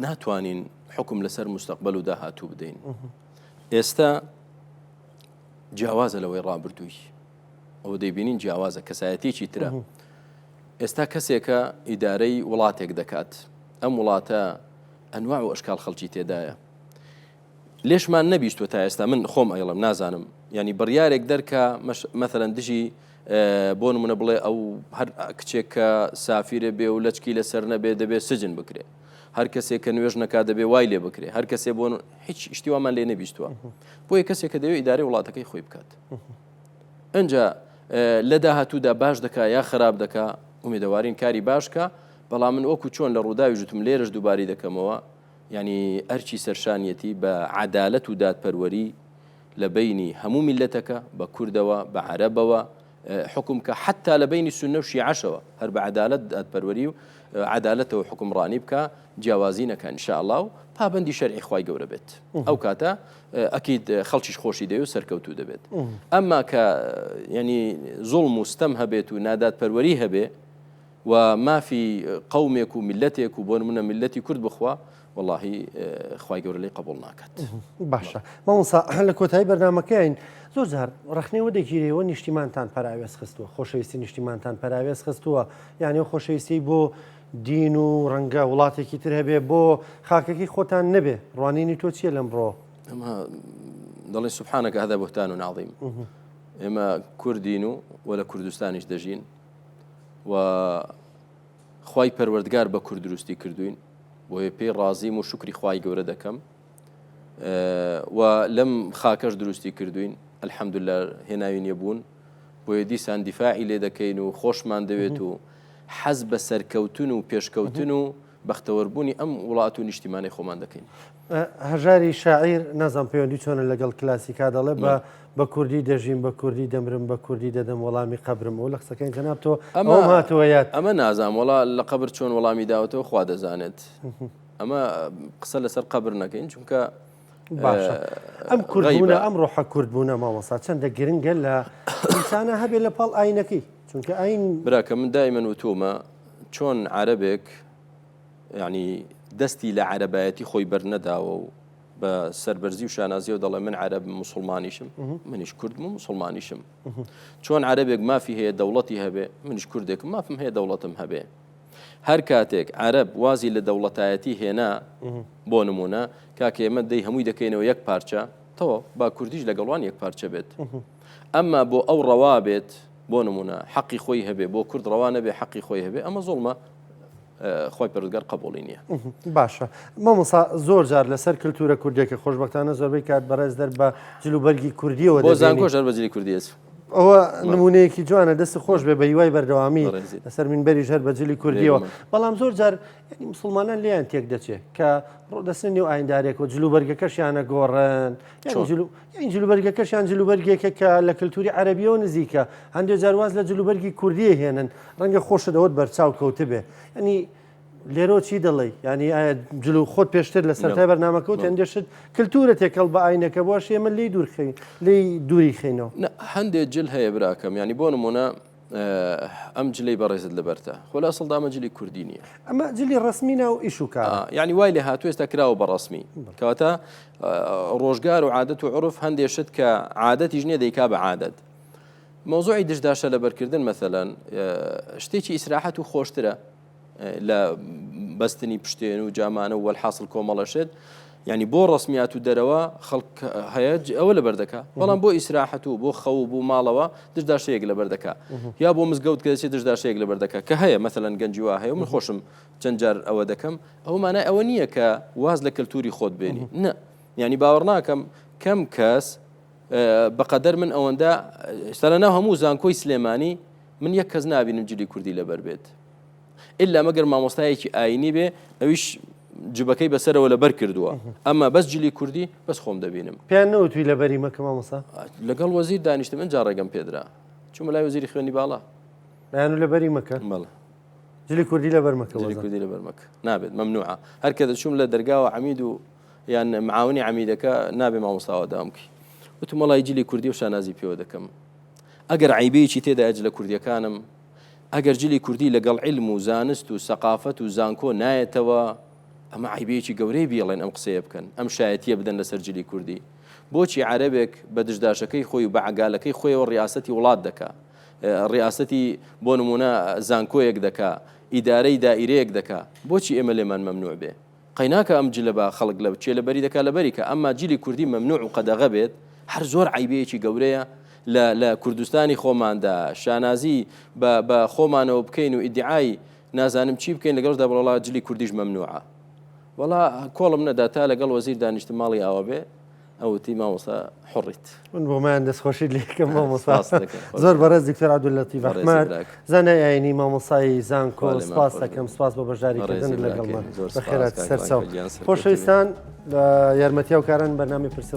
ناتوانین حوکم لەسەر مستەقبەل و داهاتوو بدەین. ئێستا جیاوازە لەوەی ڕابردووی. ئەوە دەیبینین جیاوازە کەسایەتێکی ترە. ئێستا کەسێکە ئیدارەی وڵاتێک دەکات. ئەم وڵاتە ئەنواع و ئەشکال خەڵکی تێدایە. لێشمان نەبیستوە تا ئێستا من خۆم ئەیڵم نازانم ینی بڕیارێک دەرکە مەثلەن دژی بۆ نمونە بڵێ ئەو هەر کچێک کە سافیرە بێ و لەچکی لەسەر نەبێ دەبێ سجن بکرێ هەر کەسێک کە نوێژ نەکا دەبێ وای لێ بکرێ هەر کەسێ بۆ هیچ شتیوامان لێ نەبیستوە بۆیە کەسێک کە دەوێت ئیدارەی وڵاتەکەی خۆی بکات ئەجا لە داهاتوودا باش دەکا یا خراپ دەکا ئومێدەوارین کاری باشکە بەڵام من وەکو چۆن لە ڕووداوی ژوتم لێرەش دووباری دەکەمەوە یانی ئەرکی سەرشانیەتی بە عەدالەت و دادپەروەری لە بەینی هەموو میللەتەکە بە کوردەوە بە عەرەبەوە حوکم بکا حەتا لە بەینی سوننە و شیعەشەوە هەر بە عەدالەت دادپەروەری و عەدالەتەوە حوکمڕانی بکا جیاوازی نەکا ان شاء اللە و پابەندی شەرعی خوای گەورە بێت ئەو کاتە ئەکید خەڵکیش خۆشی دەوێت و سەرکەوتوو دەبێت ئەمما کە ینی زوڵم و ستەم هەبێت و نادادپەروەری هەبێ و مافی قەومێک و میللەتێک و بۆ نمونە میللەتی کورد بخوا وەڵاهی خوای گەورە لێی قبوڵ ناکات. باشە مامۆستا لە کۆتایی بەرنامەکەین زۆر جار ڕەخنەوە دەگیرێەوە نیشتیمانتان پەراوێز خستووە خۆشەویستی نیشتیمانتان پەراوێز خستووە یعنی و خۆشەویستی بۆ دین و ڕەنگە وڵاتێکی تر هەبێ بۆ خاکەکەی خۆتان نەبێ ڕوانینی تۆ چییە لەم ڕۆ ئەمە دەڵێ سبحانك هذا بهتان عظيم ئێمە کوردین و وە لە کوردستانیش دەژین و خوای پەروەردگار بە کورد دروستی کردوین بۆیە پێی ڕازیم و شکری خوای گەورە دەکەم و لەم خاکەش دروستی کردوین الحەمدلله هێناوینە بوون بۆیە دیسان دیفاعی لێ دەکەین و خۆشمان دەوێت و حەز بە سەرکەوتن و پێشکەوتن و بەختەوەربوونی ئەم وڵات و نیشتیمانەی خۆمان دەکەین. هەژاری شاعیر نازانم پەیوەندی چۆنە لەگەڵ کلاسیکا دەڵێ بە بە کوردی دەژیم بە کوردی دەمرم بە کوردی دەدەم وەڵامی قەبرم ئەو لە قسەکانی جەناب تۆ ئەمە هاتەوە یاد ئەمە نازانم وەڵا لە قەبر چۆن وەڵامی داوەتەوە خوا دەزانێت ئەمە قسە لەسەر قەبر نەکەین چونکە باشە ئەم کوردبوونە ئەم ڕۆحە کوردبوونە مامۆستا چەندە گرنگە لە ئینسانە هەبێ لە پاڵ ئاینەکەی چونکە ئاین براکە من دایمەن وتومە چۆن عەرەبێک یعنی دەستی لە عەرەبایەتی خۆی بەرنەداوە و بە سەربەرزی و شانازیەوە دەڵێ من عەرەب مسلمانیشم منیش کوردم و مسلمانیشم چۆن عەرەبێک مافی هەیە دەوڵەتی هەبێ منیش کوردێکم مافم هەیە دەوڵەتم هەبێ هەر کاتێک عەرەب وازی لە دەوڵەتایەتی هێنا بۆ نمونە کاکە ئێمە دەی هەمووی دەکەینەوە یەک پارچە تەواو با کوردیش لەگەڵوان یەک پارچە بێت ئەمما بۆ ئەو ڕەوا بێت بۆ نمونە حەقی خۆی هەبێ بۆ کورد ڕەوا نەبێ حەقی خۆی هەبێ ئەمە زوڵمە خۆی پەروەردگار قبوڵی نییە. باشە مامۆسا زۆر جار لەسەر کللتورە کوردێکە خۆشببختانە زۆربەی کات بەڕێز دەر بە جلوبەرگی کوردیەوە بۆ زانکۆش هەر بە جلی کوردی ئەچم. ئەوە نمونەیەکی جوانە دەست خۆش بێ بە هیوای بەردەوامی لەسەر منبەریش هەر بە جلی کوردیەوە بەڵام زۆر جار یعنی مسلمانان لێیان تێک دەچێت کە ڕۆ دەستن نێو ئایندارێک و جلوبەرگەکەشیانە گۆڕن یعنی جلوبەرگەکەشیان جلوبەرگێکە کە لە کللتوری عەربیەوە نزیکە هەندێک جارواز لە جلوبەرگی کوردیە هێنن ڕەنگە خۆشت ئەوەت بەرچاو کەوتبێ ینی لێرۆ چی دەڵێ ینی ئایا جل و خۆت پێشتر لە سەرای بەرنامەکەوت هەندێک شت کللتورە تێکەڵ بە ئاینەکە بۆش ئێمە لی دوورخین لی دووری خینەوە هەندێک جل هەیە براکەم ینی بۆ نمونە ئەم جلەی بەڕێزت لەبەرتە خۆ لە ئەسڵدا ئەمە جلی کوردی نییە ئەمە جلی ڕسمی ناو ئیش و کار یعنی وای لێ هاتوو ئێستا کراوە بە ڕسمی کەواتە ڕۆژگار و عادەت و عرف هەندێک شت کە عادەتیش نییە دەیکا بە عادەت مەوزوعی دشداشە لەبەرکردن مەسەلەن شتێکی ئیسراحەت و خۆشترە لە بەستنی پشتێن و جامانە و وەلحاصل کۆمەڵە شت. یعنی بۆ ڕسمیات و دەرەوە خەڵک هەیە ئەوە لەبەر دەکا بەڵام بۆ ئیسراحەت و بۆ خەو و بۆ ماڵەوە دژداشەیەک لەبەر دەکا یا بۆ مزگەوت کە دەچێت دژداشەیەک لەبەر دەکا کە هەیە مەسەلەن گەنجی وا هەیە و من خۆشم چەند جار ئەوە دەکەم ئەوە مانای ئەوە نییە کە واز لە کەلتوری خۆت بێنی نە یعنی باوەڕ ناکەم کەم کەس بەقەدەر من ئەوەندە ئێستا لە ناو هەموو زانکۆی سلێمانی من یەک کەس نابینم جلی کوردی لەبەر بێت ئللا مەگەر مامۆستایەکی ئاینی بێ ئەویش جبەکەی بەسەرەوە لەبەر کردووە ئەمە بەس جلی کوردی بەس خۆم دەبینم. پێیان نەوتوی لەبەری مەکە مامۆستا؟ لەگەڵ وەزیر دانیشتم ئنجا ڕێگەم پێدرا چوومە لای وەزیری خوێندنی باڵا. ئەیان لەبەری مەکە؟ بەڵێ. جلی کوردی لەبەر مەکە جلی کوردی لەبەر مەکە نابێت مەمنوعە هەر کە دەچووم لە دەرگاوە عەمید و یان معاونی عەمیدەکە نابێ مامۆستاوە داوام بکەی وتم وەڵی جلی کوردی و شانازی پێوە دەکەم ئەگەر عیبەیەکی تێدایە جلە کوردیەکانم ئەگەر جلی کوردی لەگەڵ عیلم و زانست و سەقافەت و زانکۆ نایەتەوە، ئەمە عەیبەیەکی گەورەیە بیڵێن ئەم قسەیە بکەن، ئەم شایەتییە بدەن لەسەر جلی کوردی. بۆچی عەرەبێک بە دشداشەکەی خۆی و بە عەگالەکەی خۆیەوە ڕیاسەتی وڵات دەکا، ڕیاسەتی بۆ نموونە زانکۆیەک دەکا، ئیدارەی دائیرەیەک دەکا، بۆچی ئێمە لێمان مەمنوع بێ؟ قەیناکە ئەم جلە با خەڵک لە کێ لەبەری دەکا لەبەری کە ئەمما جلی کوردی مەمنوع و قەدەغە بێت هەر زۆر عەیبەیەکی گەورەیە لە لە کوردستانی خۆماندا شانازی بە بە خۆمانەوە بکەین و ئیدعای نازانم چی بکەین لەگەڵدا بڵێ جلی کوردیش مەمنوعە وەڵا کۆڵم نەدا تا لەگەڵ وەزیر دانیشتم ماڵی ئاوا بێ ئەوتی مامۆستا حڕیت. من بۆمان دەستخۆشیت لێکەم مامۆستا زۆر بەڕێز دکتۆر عەبدوللەتیف ئەحمەد زانای ئاینی مامۆستای زانکۆ سپاس دەکەم سپاس بۆ بەشداریکردن لەگەڵمان بەخێرات سەرچاو خۆشەویستان یارمەتی هاوکاران بەرنامەی پرسی.